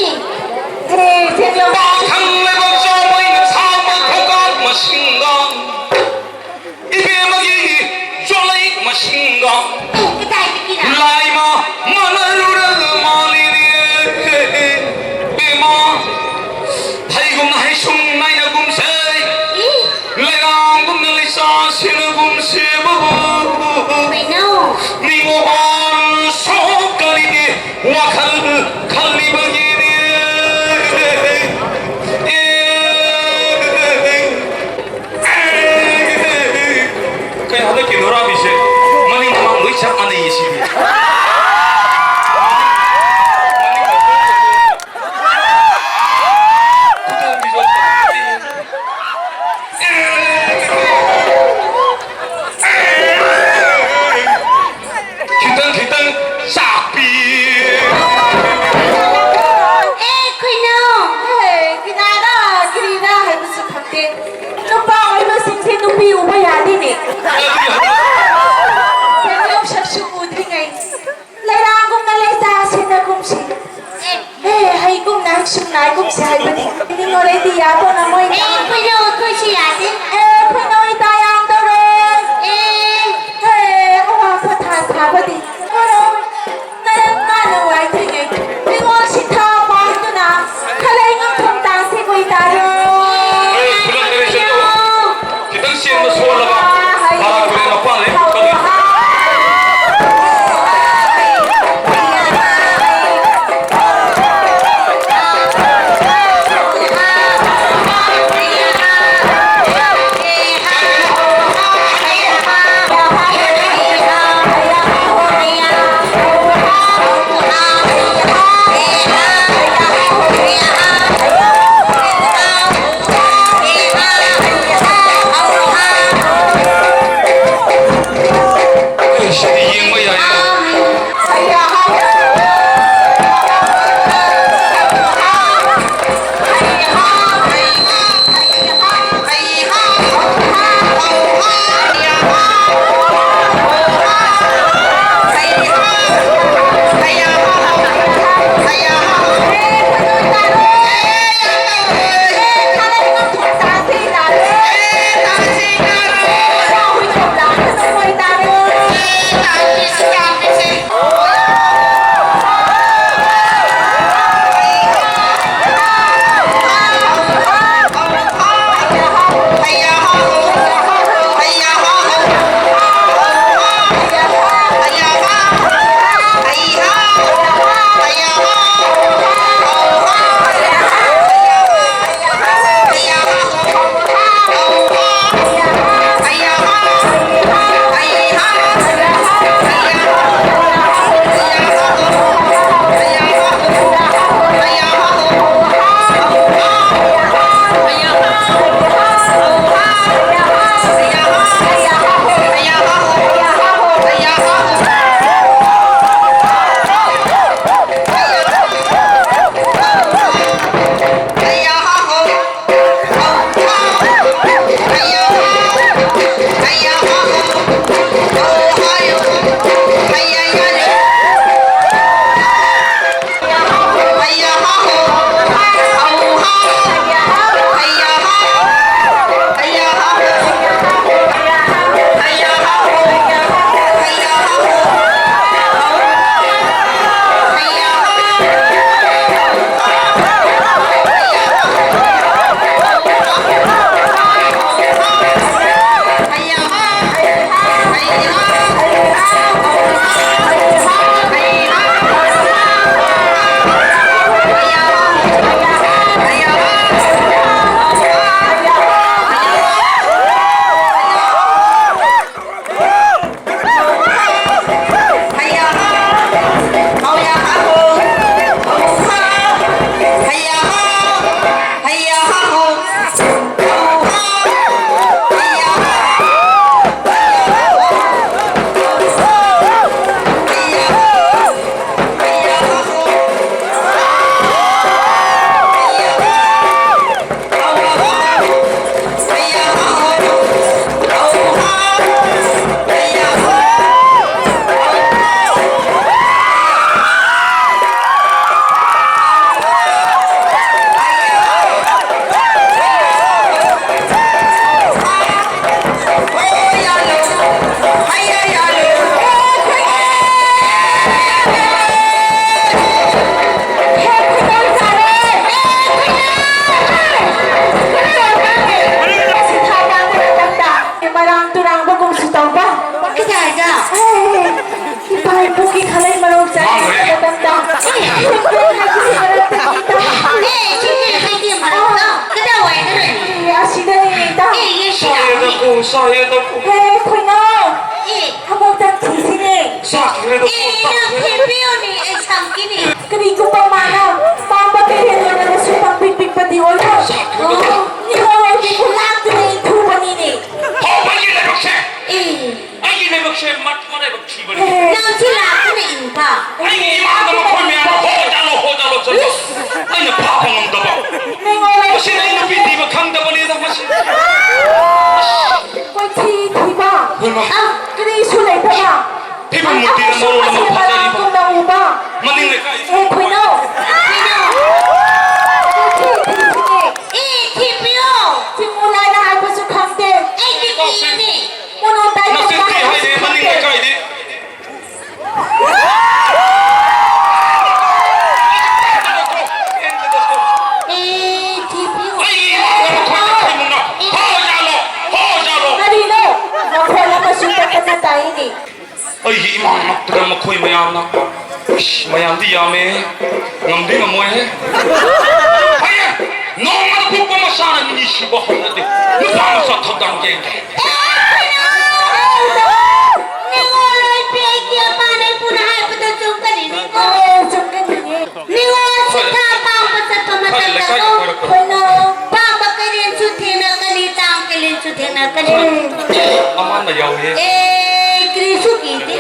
ꯆꯥꯏꯌꯦ ꯑꯗꯨꯕꯨ꯫ ꯍꯦ, ꯈꯣꯏꯅꯥꯎ! ꯑꯦ꯫ ꯊꯕꯛ ꯇꯧꯊꯤꯁꯤꯅꯦ꯫ ꯆꯥꯈ꯭ꯔꯦꯗ꯫ ꯑꯦ, ꯅꯪ ꯊꯦꯝꯕꯤꯌꯣꯅꯦ, ꯑꯩ ꯁꯝꯈꯤꯅꯤ꯫ ꯀꯔꯤꯒꯨꯝꯕ ꯃꯥꯅ ꯄꯥꯝꯕ ꯀꯩꯊꯦꯜ ꯑꯣꯏꯔꯒꯁꯨ ꯄꯪꯄꯤꯛ ꯄꯤꯛꯄꯗꯤ ꯑꯣꯏꯔꯣꯏ꯫ ꯆꯥꯈ꯭ꯔꯦꯗ꯫ ꯑꯣ, ꯅꯤꯉꯣꯜ ꯑꯣꯏꯕꯤ ꯈꯨꯂꯥꯛꯇꯨꯅ ꯏꯟꯊꯨꯕꯅꯤꯅꯦ꯫ ꯍꯣ, ꯑꯩꯒꯤ ꯂꯥꯏꯕꯛꯁꯦ! ꯑꯦ꯫ ꯑꯩꯒꯤ ꯂꯥꯏꯕꯛꯁꯦ ꯃꯠ-, ꯃꯔꯥꯏꯕꯛ ꯊꯤꯕꯅꯤ꯫ ꯍꯦ꯫ ꯅꯪꯁꯨ ꯂꯥꯛꯇꯨꯅ ꯏꯟꯕ꯫ ꯑꯩꯒꯤ ꯏꯃꯥꯡꯗ ꯃꯈꯣꯏ ꯃꯌꯥꯝꯅ ꯍꯣ ꯆꯠꯂꯣ, ꯍꯣ ꯆꯠꯂꯣ, ꯆꯠꯂꯣ꯫ ꯏꯁ! ꯑꯩꯅ ꯐꯥꯕ ꯉꯝꯗꯕ꯫ ꯅꯤꯉꯣꯜ ꯑꯣꯏꯕꯤ ꯃꯁꯤꯅ ꯑꯩ ꯅꯨꯄꯤ ꯊꯤꯕ ꯈꯪꯗꯕꯅꯤꯗ, ꯃꯁꯤ꯫ ꯀꯣꯏꯊꯤ ꯊꯤꯕ꯫ ꯍꯣꯏꯃ꯫ ꯑ, ꯀꯔꯤꯁꯨ ꯂꯩꯇꯕ꯫ ꯐꯤꯕꯝ ꯃꯨꯔꯇꯤꯅ ꯑꯃꯁꯨ ꯃꯔꯣꯜ ꯑꯃ ꯃꯁꯤ ꯐꯖꯔꯤꯕ꯫ ꯃꯔꯥꯡ ꯀꯨꯝꯅ ꯎꯕ꯫ ꯃꯅꯤꯡ ꯂꯩꯀꯥꯏ꯫ ꯑꯦ, ꯈꯣꯏꯅꯥꯎ꯫ ꯀꯣꯏꯊꯤ ꯊꯤꯁꯤꯅꯦ꯫ ꯑꯦ, ꯊꯤꯕꯤꯌꯣ꯫ ꯊꯤꯡꯉꯨ ꯂꯥꯏꯅ ꯍꯥꯏꯕꯁꯨ ꯈꯪꯗꯦ꯫ ꯑꯩꯗꯤ ꯀꯤꯅꯤ꯫ ꯀꯣꯅꯨꯡ ꯇꯥꯏꯕꯪ ꯅꯆꯤꯟ ꯊꯤ ꯍꯥꯏꯅꯦ, ꯍꯥꯏꯕꯁꯨ ꯃꯅꯤꯡ ꯈꯪꯗꯦ꯫ ꯂꯩꯀꯥꯏꯗꯤ꯫ ꯑꯦ, ꯊꯤꯕꯤꯌꯨ꯫ ꯑꯩꯒꯤ ꯏꯃꯥꯡꯗ ꯃꯈꯣꯏꯅ ꯈꯣꯏꯃꯨꯛꯅ ꯍꯣ ꯌꯥꯜꯂꯣ, ꯍꯣ ꯌꯥꯜꯂꯣ꯫ ꯀꯔꯤꯅꯣ? ꯃꯈꯣꯜ ꯑꯃꯁꯨ ꯇꯠꯇꯅ ꯇꯥꯏꯅꯦ꯫ ꯑꯩꯒꯤ ꯏꯃꯥꯡꯃꯛꯇꯗ ꯃꯈꯣꯏ ꯃꯌꯥꯝꯅ, ꯏꯁ, ꯃꯌꯥꯝꯗꯤ ꯌꯥꯝꯃꯦ, ꯉꯝꯗꯤ ꯉꯝꯃꯣꯏꯍꯦ꯫ ꯍꯌꯦꯡ ꯅꯣꯡꯃꯗ ꯄꯣꯛꯄ ꯃꯆꯥꯅ ꯃꯤ ꯁꯤꯕ ꯍꯧꯅꯗꯦ꯫ ꯅꯨꯄꯥ ꯃꯆꯥ ꯊꯧꯗꯥꯡ ꯌꯦꯡꯗꯦ꯫ ꯅꯤꯉꯣꯜ ꯑꯣꯏꯕꯤ ꯑꯩꯒꯤ ꯑꯄꯥꯅ ꯏꯄꯨꯅ ꯍꯥꯏꯕꯗꯣ ꯆꯨꯝꯒꯅꯤꯅꯦꯀꯣ꯫ ꯑꯦ, ꯆꯨꯝꯒꯅꯤꯌꯦ꯫ ꯅꯤꯉꯣꯜ ꯁꯤꯟꯊꯥ ꯄꯥꯡꯕ ꯆꯠꯄ ꯃꯇꯝꯗꯀꯣ꯫ ꯍꯣꯏꯅ꯫ ꯄꯥꯡꯕ ꯀꯩꯔꯦꯟꯁꯨ ꯊꯦꯡꯅꯒꯅꯤ, ꯇꯥꯡ ꯀꯩꯔꯦꯟꯁꯨ ꯊꯦꯡꯅꯒꯅꯤ꯫ ꯑꯃꯅ ꯌꯥꯎꯏ꯫ ꯑꯦ, ꯀꯔꯤꯁꯨ ꯀꯤꯗꯦ꯫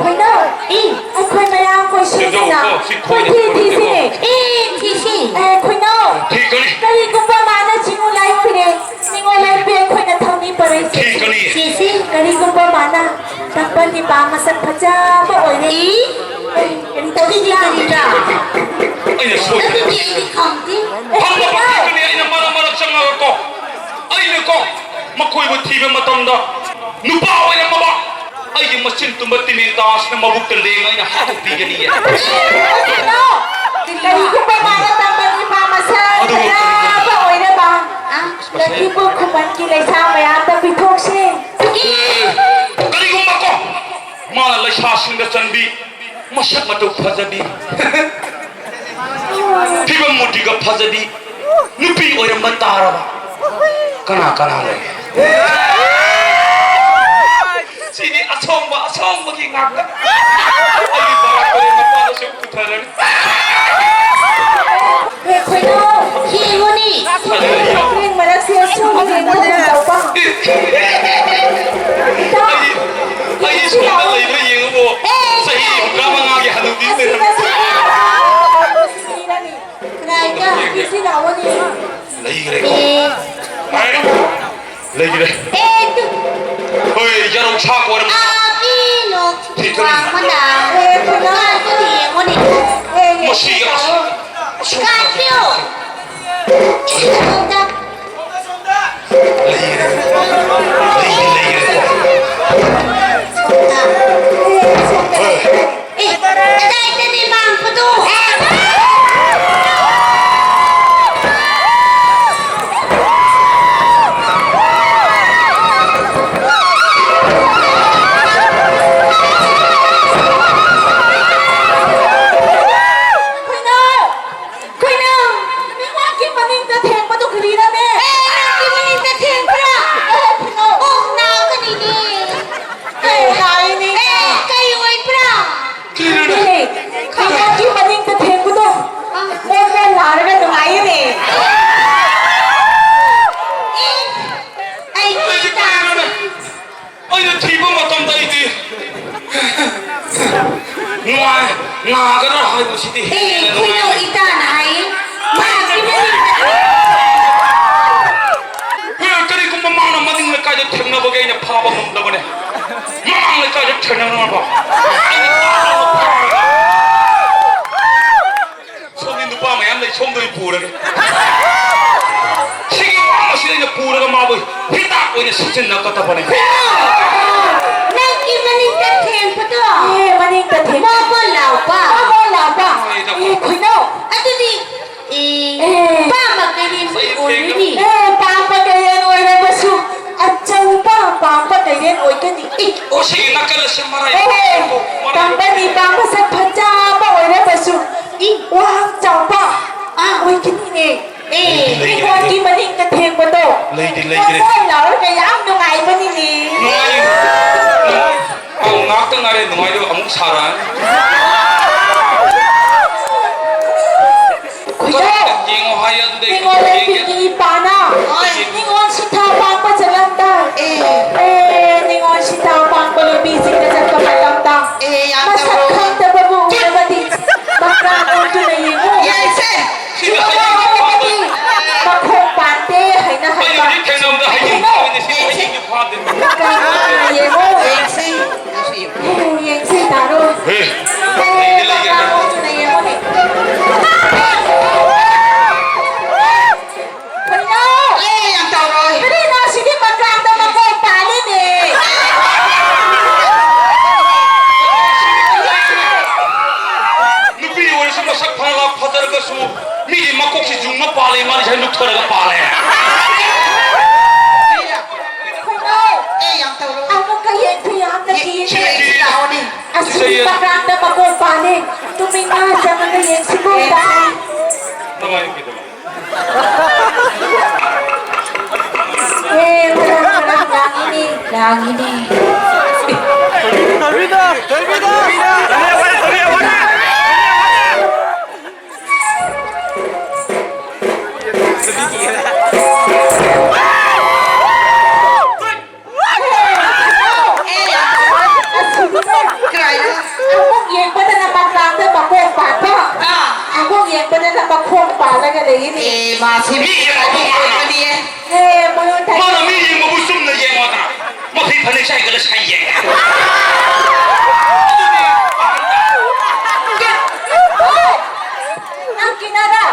ꯈꯣꯏꯅꯥꯎ, ꯏ꯫ ꯑꯩꯈꯣꯏ ꯃꯌꯥꯝ ꯀꯣꯏꯁꯤꯟꯁꯤꯅ ꯁꯤꯗꯧꯀꯣ, ꯁꯤ ꯈꯣꯏꯅ ꯀꯣꯏꯊꯤ ꯊꯤꯁꯤꯅꯦ꯫ ꯑꯦ, ꯊꯤꯁꯤ꯫ ꯑꯦ, ꯈꯣꯏꯅꯥꯎ꯫ ꯊꯤꯀꯅꯤ꯫ ꯀꯔꯤꯒꯨꯝꯕ ꯃꯥꯅ ꯆꯤꯡꯉꯨ ꯂꯥꯏ ꯐꯤꯔꯦ, ꯅꯤꯉꯣꯜ ꯂꯥꯏ ꯐꯤꯔꯦ ꯑꯩꯈꯣꯏꯅ ꯊꯧꯅꯤ ꯄꯔꯩ ꯊꯤꯀꯅꯤ꯫ ꯊꯤꯁꯤ꯫ ꯀꯔꯤꯒꯨꯝꯕ ꯃꯥꯅ ꯇꯝꯄꯜ ꯅꯤꯄꯥ ꯃꯁꯛ ꯐꯖꯕ ꯑꯣꯏꯔꯦ꯫ ꯏ꯫ ꯑꯦ, ꯀꯔꯤ ꯇꯧꯁꯤꯒꯦ? ꯑꯗꯨꯗꯤ ꯀꯔꯤꯔꯥ? ꯑꯩꯅ ꯁꯣꯏꯗꯅ ꯑꯗꯨꯗꯤ ꯑꯩꯗꯤ ꯈꯪꯗꯦ꯫ ꯍꯪꯕ ꯄꯥꯈꯠꯀꯅꯤ, ꯑꯩꯅ ꯃꯔꯛ ꯃꯔꯛ ꯆꯪꯉꯒꯀꯣ꯫ ꯑꯩꯅꯀꯣ, ꯃꯈꯣꯏꯕꯨ ꯊꯤꯕ ꯃꯇꯝꯗ ꯅꯨꯄꯥ ꯑꯣꯏꯔꯝꯃꯕ ꯑꯩꯒꯤ ꯃꯆꯤꯟ ꯇꯨꯝꯕ ꯇꯤꯃꯦꯟ ꯇꯥꯁꯤꯅ ꯃꯕꯨꯛꯇ ꯂꯦꯡ ꯑꯩꯅ ꯍꯥꯠꯇꯣꯛꯄꯤꯒꯅꯤꯌꯦ꯫ ꯀꯔꯤꯒꯨꯝꯕ ꯃꯥꯅ ꯇꯝꯕ ꯅꯤꯄꯥ ꯃꯁꯛ ꯑꯗꯨꯕꯨ ꯐꯖꯕ ꯑꯣꯏꯔꯕ, ꯑ, ꯂꯛꯈꯤꯄꯨꯔ ꯈꯨꯃꯟꯒꯤ ꯂꯩꯁꯥ ꯃꯌꯥꯝꯗ ꯄꯤꯊꯣꯛꯁꯤ꯫ ꯀꯔꯤꯒꯨꯝꯕ ꯀꯣ, ꯃꯥꯅ ꯂꯩꯁꯥꯁꯤꯡꯗ ꯆꯟꯕꯤ ꯃꯁꯛ ꯃꯇꯧ ꯐꯖꯕꯤ, ꯐꯤꯕꯝ ꯃꯨꯔꯇꯤꯒ ꯐꯖꯕꯤ ꯅꯨꯄꯤ ꯑꯣꯏꯔꯝꯕ ꯇꯥꯔꯕ? ꯀꯅꯥ ꯀꯅꯥ ꯂꯩ? ꯁꯤꯗꯤ ꯑꯁꯣꯡꯕ, ꯑꯁꯣꯡꯕꯒꯤ ꯉꯥꯛꯇ꯫ ꯑꯩꯒꯤ ꯕꯔꯥꯛ ꯀꯣꯂꯦꯖ ꯃꯄꯥꯗꯁꯨ ꯄꯨꯊꯔꯅꯤ꯫ ꯑꯦ, ꯈꯣꯏꯅꯥꯎ, ꯌꯦꯡꯉꯨꯅꯦ꯫ ꯐꯖꯩꯌꯦ꯫ ꯃꯔꯛꯁꯦ ꯑꯁꯣꯡꯕ ꯌꯦꯡꯕ ꯉꯝꯗꯕ꯫ ꯏꯇꯥꯎ, ꯑꯩ, ꯑꯩ ꯁꯣꯝꯗ ꯂꯩꯕ꯭ꯔꯥ ꯌꯦꯡꯉꯨꯀꯣ꯫ ꯑꯦ, ꯆꯍꯤ ꯍꯨꯝꯗ꯭ꯔꯥ ꯃꯉꯥꯒꯤ ꯍꯅꯨꯕꯤ ꯑꯁꯤ ꯂꯩꯔꯝꯃꯤ꯫ ꯃꯁꯤ ꯀꯅꯥꯏꯒ? ꯁꯤ ꯂꯥꯛꯑꯣꯅꯦ꯫ ꯂꯩꯈ꯭ꯔꯦꯀꯣ꯫ ꯑꯦ꯫ ꯂꯩꯈ꯭ꯔꯦ꯫ ꯑꯦ, ꯇꯨ꯫ ꯍꯣꯏ, ꯌꯥꯔꯧ ꯁꯥ ꯀꯣꯏꯔꯝ-, ꯑꯥ, ꯃꯤ ꯅꯣꯛ ꯊꯤꯀꯅꯤ꯫ ꯋꯥꯡꯃꯅ꯫ ꯑꯦ, ꯈꯨꯅꯥ꯫ ꯀꯥꯁꯨ ꯌꯦꯡꯉꯨꯅꯦ꯫ ꯑꯦ, ꯃꯁꯤ ꯑꯁ-, ꯑꯁ-, ꯀꯥꯁꯤꯌꯣ꯫ ꯂꯩꯈ꯭ꯔꯦ꯫ ꯂꯩꯈ꯭ꯔꯦ, ꯂꯩꯈ꯭ꯔꯦꯀꯣ꯫ ꯍꯣꯏ꯫ ꯑꯦ, ꯀꯗꯥꯏꯗꯅꯦ ꯃꯥꯡꯕꯗꯣ? ꯈꯣꯏꯅꯥꯎ! ꯈꯣꯏꯅꯥꯎ! ꯃꯤꯋꯥꯠꯀꯤ ꯃꯅꯤꯡꯗ ꯊꯦꯡꯕꯗꯨ ꯀꯔꯤꯔꯅꯦ? ꯑꯦ, ꯅꯪꯒꯤ ꯃꯅꯤꯡꯗ ꯊꯦꯡꯕ꯭ꯔꯥ? ꯑꯦ, ꯈꯣꯏꯅꯥꯎ! ꯑꯣ, ꯅꯥꯒꯅꯤꯅꯦ꯫ ꯑꯦ, ꯅꯥꯏꯅꯦ꯫ ꯑꯦ, ꯀꯩ ꯑꯣꯏꯕ꯭ꯔꯥ? ꯀꯔꯤꯅꯣꯅꯦ? ꯈꯪꯗꯦ꯫ ꯈꯪꯗꯦ, ꯃꯅꯤꯡꯗ ꯊꯦꯡꯕꯗꯣ꯫ ꯃꯣꯟ ꯃꯣꯟ ꯅꯥꯔꯒ ꯅꯨꯡꯉꯥꯏꯌꯦꯅꯦ꯫ ꯑꯦ, ꯑꯩ ꯑꯩꯗꯤ ꯀꯔꯤꯅꯣꯅꯦ? ꯑꯩꯅ ꯊꯤꯕ ꯃꯇꯝꯗ ꯑꯩꯗꯤ ꯅꯨꯡꯉꯥꯏ, ꯅꯥꯒꯗ꯭ꯔꯥ ꯍꯥꯏꯕꯁꯤꯗꯤ ꯑꯦ, ꯍꯦꯟꯅ ꯈꯣꯏꯅꯧ ꯅꯨꯡꯉꯥꯏ꯫ ꯏꯇꯥꯅ ꯍꯥꯏꯌꯦ꯫ ꯃꯥꯒꯤ ꯃꯅꯤꯡꯗ ꯑꯦ, ꯀꯔꯤꯒꯨꯝꯕ ꯃꯥꯅ ꯃꯅꯤꯡ ꯂꯩꯀꯥꯏꯗ ꯊꯦꯡꯅꯕꯒꯤ ꯑꯩꯅ ꯐꯥꯕ ꯉꯝꯗꯕꯅꯦ꯫ ꯃꯃꯥꯡ ꯂꯩꯀꯥꯏꯗ ꯊꯦꯡꯅꯅꯕ ꯑꯩꯅ ꯇꯥꯟꯅꯕ ꯐꯥꯔꯒ ꯁꯣꯝꯒꯤ ꯅꯨꯄꯥ ꯃꯌꯥꯝ ꯂꯩ, ꯁꯣꯝꯗ ꯑꯣꯏꯅ ꯄꯨꯔꯒꯦ꯫ ꯁꯤꯒꯤ ꯋꯥ ꯑꯁꯤꯗ ꯑꯩꯅ ꯄꯨꯔꯒ ꯃꯥꯕꯨ ꯍꯤꯗꯥꯛ ꯑꯣꯏꯅ ꯁꯤꯖꯤꯟꯅꯒꯗꯕꯅꯦ꯫ ꯅꯪꯒꯤ ꯃꯅꯤꯡꯗ ꯊꯦꯡꯕꯗꯣ꯫ ꯑꯦ, ꯃꯅꯤꯡꯗ ꯊꯦꯡ-, ꯃꯣꯃꯣꯟ ꯂꯥꯎꯕ꯫ ꯃꯣꯃꯣꯟ ꯂꯥꯎꯕ꯫ ꯍꯣꯏꯗ꯫ ꯑꯦ, ꯈꯣꯏꯅꯧ꯫ ꯑꯗꯨꯗꯤ ꯑꯦ, ꯑꯦ꯫ ꯄꯥꯝꯕ ꯀꯩꯔꯦꯟ ꯁꯤ ꯑꯣꯏꯔꯅꯤ꯫ ꯑꯦ, ꯄꯥꯝꯕ ꯀꯩꯔꯦꯟ ꯑꯣꯏꯔꯕꯁꯨ, ꯑꯆꯧꯕ ꯄꯥꯝꯕ ꯀꯩꯔꯦꯟ ꯑꯣꯏꯒꯅꯤ꯫ ꯑꯦ꯫ ꯑꯣ, ꯁꯤꯒꯤ ꯅꯥꯀꯜ ꯑꯁꯤ ꯃꯔꯥꯏ ꯑꯦ, ꯃꯔꯥꯏ ꯇꯝꯕꯅꯤ ꯄꯥꯝꯕ ꯁꯛ ꯐꯖꯕ ꯑꯣꯏꯔꯕꯁꯨ, ꯏ꯫ ꯋꯥꯍꯪ ꯆꯥꯎꯕ ꯑꯥ꯫ ꯑꯣꯏꯒꯅꯤꯅꯦ꯫ ꯑꯦ꯫ ꯂꯩꯗꯤ ꯂꯩꯒ꯭ꯔꯦ꯫ ꯏꯪꯈꯣꯜꯒꯤ ꯃꯅꯤꯡꯗ ꯊꯦꯡꯕꯗꯣ꯫ ꯂꯩꯗꯤ ꯂꯩꯒ꯭ꯔꯦ꯫ ꯃꯈꯣꯟ ꯂꯥꯎꯔꯒ ꯌꯥꯝ ꯅꯨꯡꯉꯥꯏꯕꯅꯤꯅꯦ꯫ ꯅꯨꯡꯉꯥꯏ-, ꯉꯥꯏꯔꯦ, ꯅꯨꯡꯉꯥꯏꯗꯕ ꯑꯃꯨꯛ ꯁꯥꯔꯛꯑꯅꯤ꯫ ꯀꯔꯤ ꯌꯦꯡꯉꯣ ꯍꯥꯏ ꯑꯗꯨꯗꯩ ꯅꯤꯉꯣꯜ ꯌꯦꯡꯒꯦ꯫ ꯂꯩꯇꯦꯡꯒꯤ ꯏꯄꯥꯅ ꯍꯣꯏ꯫ ꯅꯤꯉꯣꯜ ꯁꯤꯟꯊꯥ ꯄꯥꯡꯕ ꯆꯠꯂꯝꯗꯥꯏ꯫ ꯑꯦ꯫ ꯑꯦ, ꯅꯤꯉꯣꯜ ꯁꯤꯟꯊꯥ ꯄꯥꯡꯕ ꯂꯝꯕꯤꯁꯤꯡꯗ ꯆꯠꯄ ꯃꯇꯝꯗ ꯑꯦ, ꯌꯥꯝ ꯃꯁꯛ ꯇꯧꯔꯣ꯫ ꯈꯪꯗꯕꯕꯨ ꯎꯔꯕꯗꯤ ꯃꯀ꯭ꯔꯥꯡ ꯑꯣꯟꯗꯨꯅ ꯌꯦꯡꯉꯨ꯫ ꯌꯦꯡꯁꯦ꯫ ꯁꯤꯗ ꯍꯌꯦꯡꯒꯤ ꯐꯥꯗꯣꯏ꯫ ꯃꯈꯣꯡ ꯄꯥꯟꯗꯦ ꯍꯥꯏꯅ ꯑꯩ ꯍꯥꯏꯕ꯫ ꯍꯧꯖꯤꯛ ꯊꯦꯡꯅꯕꯗ ꯍꯌꯦꯡꯒꯤ ꯐꯥꯗꯣꯏꯅꯦ, ꯁꯤꯗ ꯍꯌꯦꯡꯒꯤ ꯐꯥꯗꯣꯏꯅꯦ꯫ ꯃꯀ꯭ꯔꯥꯡ ꯑꯣꯟꯗꯨꯅ ꯌꯦꯡꯉꯨ꯫ ꯌꯦꯡꯁꯦ꯫ ꯌꯦꯡꯁꯦ ꯇꯥꯔꯣ꯫ ꯍꯦ, ꯍꯦ, ꯂꯩꯒꯦ, ꯂꯩꯒꯦ꯫ ꯃꯀ꯭ꯔꯥꯡ ꯑꯣꯟꯗꯨꯅ ꯌꯦꯡꯉꯨꯅꯦ꯫ ꯀꯩꯅꯣ? ꯑꯦ, ꯌꯥꯝ ꯇꯧꯔꯣꯏ꯫ ꯀꯔꯤꯅꯣ ꯁꯤꯗꯤ ꯃꯀ꯭ꯔꯥꯡꯗ ꯃꯀꯣꯛ ꯄꯥꯜꯂꯤꯅꯦ? ꯅꯨꯄꯤ ꯑꯣꯏꯔꯁꯨ ꯃꯁꯛ ꯐꯅ ꯐꯖꯔꯒꯁꯨ ꯃꯤꯒꯤ ꯃꯀꯣꯛꯁꯤ ꯌꯨꯡꯅ ꯄꯥꯜꯂꯦ, ꯃꯥꯗꯤ ꯁꯥꯏ ꯂꯨꯞꯊꯔꯒ ꯄꯥꯜꯂꯦ꯫ ꯀꯩꯅꯣ? ꯑꯦ, ꯌꯥꯝ ꯇꯧꯔꯣꯏ꯫ ꯑꯃꯨꯛꯀ ꯌꯦꯡꯁꯤ, ꯌꯥꯝꯅ ꯌꯦ-, ꯀꯤꯌꯦ꯫ ꯌꯦꯡꯁꯤ ꯂꯥꯛꯑꯣꯅꯦ꯫ ꯑꯁꯤꯗꯤ ꯃꯀ꯭ꯔꯥꯡꯗ ꯃꯀꯣꯛ ꯄꯥꯜꯂꯦ꯫ ꯇꯨꯃꯤꯟꯅ ꯆꯪꯉꯒ ꯌꯦꯡꯁꯤꯀꯣ꯫ ꯌꯦꯡꯁꯤ꯫ ꯀꯃꯥꯏꯅ ꯀꯩꯗꯧꯕ? ꯑꯦ, ꯃꯔꯥꯡ ꯃꯔꯥꯡ ꯂꯥꯡꯉꯤꯅꯦ, ꯂꯥꯡꯉꯤꯅꯦ꯫ ꯀꯔꯥꯏꯗ? ꯑꯃꯨꯛ ꯌꯦꯡꯕꯗꯅ ꯃꯀ꯭ꯔꯥꯡꯗ ꯃꯀꯣꯛ ꯄꯥꯟꯕ꯫ ꯑꯥ꯫ ꯑꯃꯨꯛ ꯌꯦꯡꯕꯗꯅ ꯃꯈꯣꯡ ꯄꯥꯜꯂꯒ ꯂꯩꯌꯦꯅꯦ꯫ ꯑꯦ, ꯃꯥꯁꯤ ꯃꯤ ꯑꯃ ꯑꯣꯏꯕꯅꯤꯌꯦ꯫ ꯑꯦ, ꯃꯣꯏ ꯃꯥꯅ ꯃꯤ ꯌꯦꯡꯕꯕꯨ ꯆꯨꯝꯅ ꯌꯦꯡꯉꯣꯗꯅ꯫ ꯃꯈꯩ ꯐꯅꯦꯛ ꯁꯥꯏꯗꯅ ꯁꯥꯏ ꯌꯦꯡꯉꯦ꯫ ꯅꯪ ꯀꯤꯅꯔ?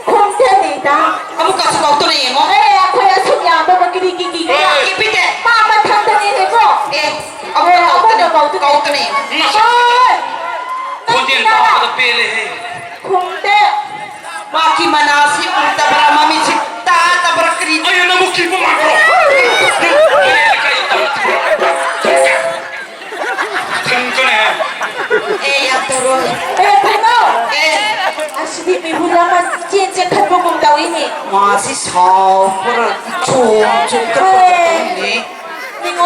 ꯈꯣꯡꯊꯅꯤꯗ꯫ ꯑꯃꯨꯛꯀꯁꯨ ꯀꯧꯇꯨꯅ ꯌꯦꯡꯉꯣ꯫ ꯑꯦ, ꯑꯩꯈꯣꯏ ꯑꯁꯨꯛ ꯌꯥꯝꯕ ꯀꯔꯤꯒꯤ ꯀꯤꯒꯦꯔꯥ? ꯍꯣꯏ꯫ ꯀꯤꯕꯤꯗꯦ꯫ ꯃꯥ ꯃꯊꯟꯇꯅꯤꯅꯦꯀꯣ꯫ ꯑꯦ, ꯑꯃꯨꯛꯀ ꯑꯦ, ꯀꯧꯇꯨꯅ, ꯑꯃꯨꯛꯀ ꯀꯧꯇꯨꯅ꯫ ꯀꯧꯇꯨꯅ ꯌꯦꯡꯉꯣ꯫ ꯅꯁꯛ ꯍꯣꯏ꯫ ꯈꯣꯟꯖꯦꯜ ꯇꯥꯕꯗ ꯄꯦꯜꯂꯦꯍꯦ꯫ ꯈꯣꯡꯇꯦ꯫ ꯃꯥꯒꯤ ꯃꯅꯥꯁꯤ ꯎꯗꯕ꯭ꯔꯥ, ꯃꯃꯤꯠꯁꯤ ꯇꯥꯗꯕ꯭ꯔꯥ, ꯀꯔꯤ? ꯑꯩ ꯅꯪꯕꯨ ꯀꯤꯕ ꯃꯥꯟꯕ꯭ꯔꯣ? ꯅꯪ ꯂꯩꯀꯥꯏꯗ ꯇꯝ-, ꯈꯪꯒꯅꯦ꯫ ꯑꯦ, ꯌꯥꯝ ꯇꯧꯔꯣ꯫ ꯑꯦ, ꯀꯩꯅꯣ? ꯑꯦ꯫ ꯑꯁꯤꯗꯤ ꯃꯤꯍꯨꯟ ꯑꯃ ꯆꯦꯟ ꯆꯦꯟꯈꯠꯄꯒꯨꯝ ꯇꯧꯏꯅꯦ꯫ ꯃꯥꯁꯤ ꯁꯥꯎꯕ꯭ꯔꯥ? ꯆꯣꯡ ꯆꯣꯡ ꯈꯠꯄ ꯑꯦ꯫ ꯇꯧꯏꯅꯦ꯫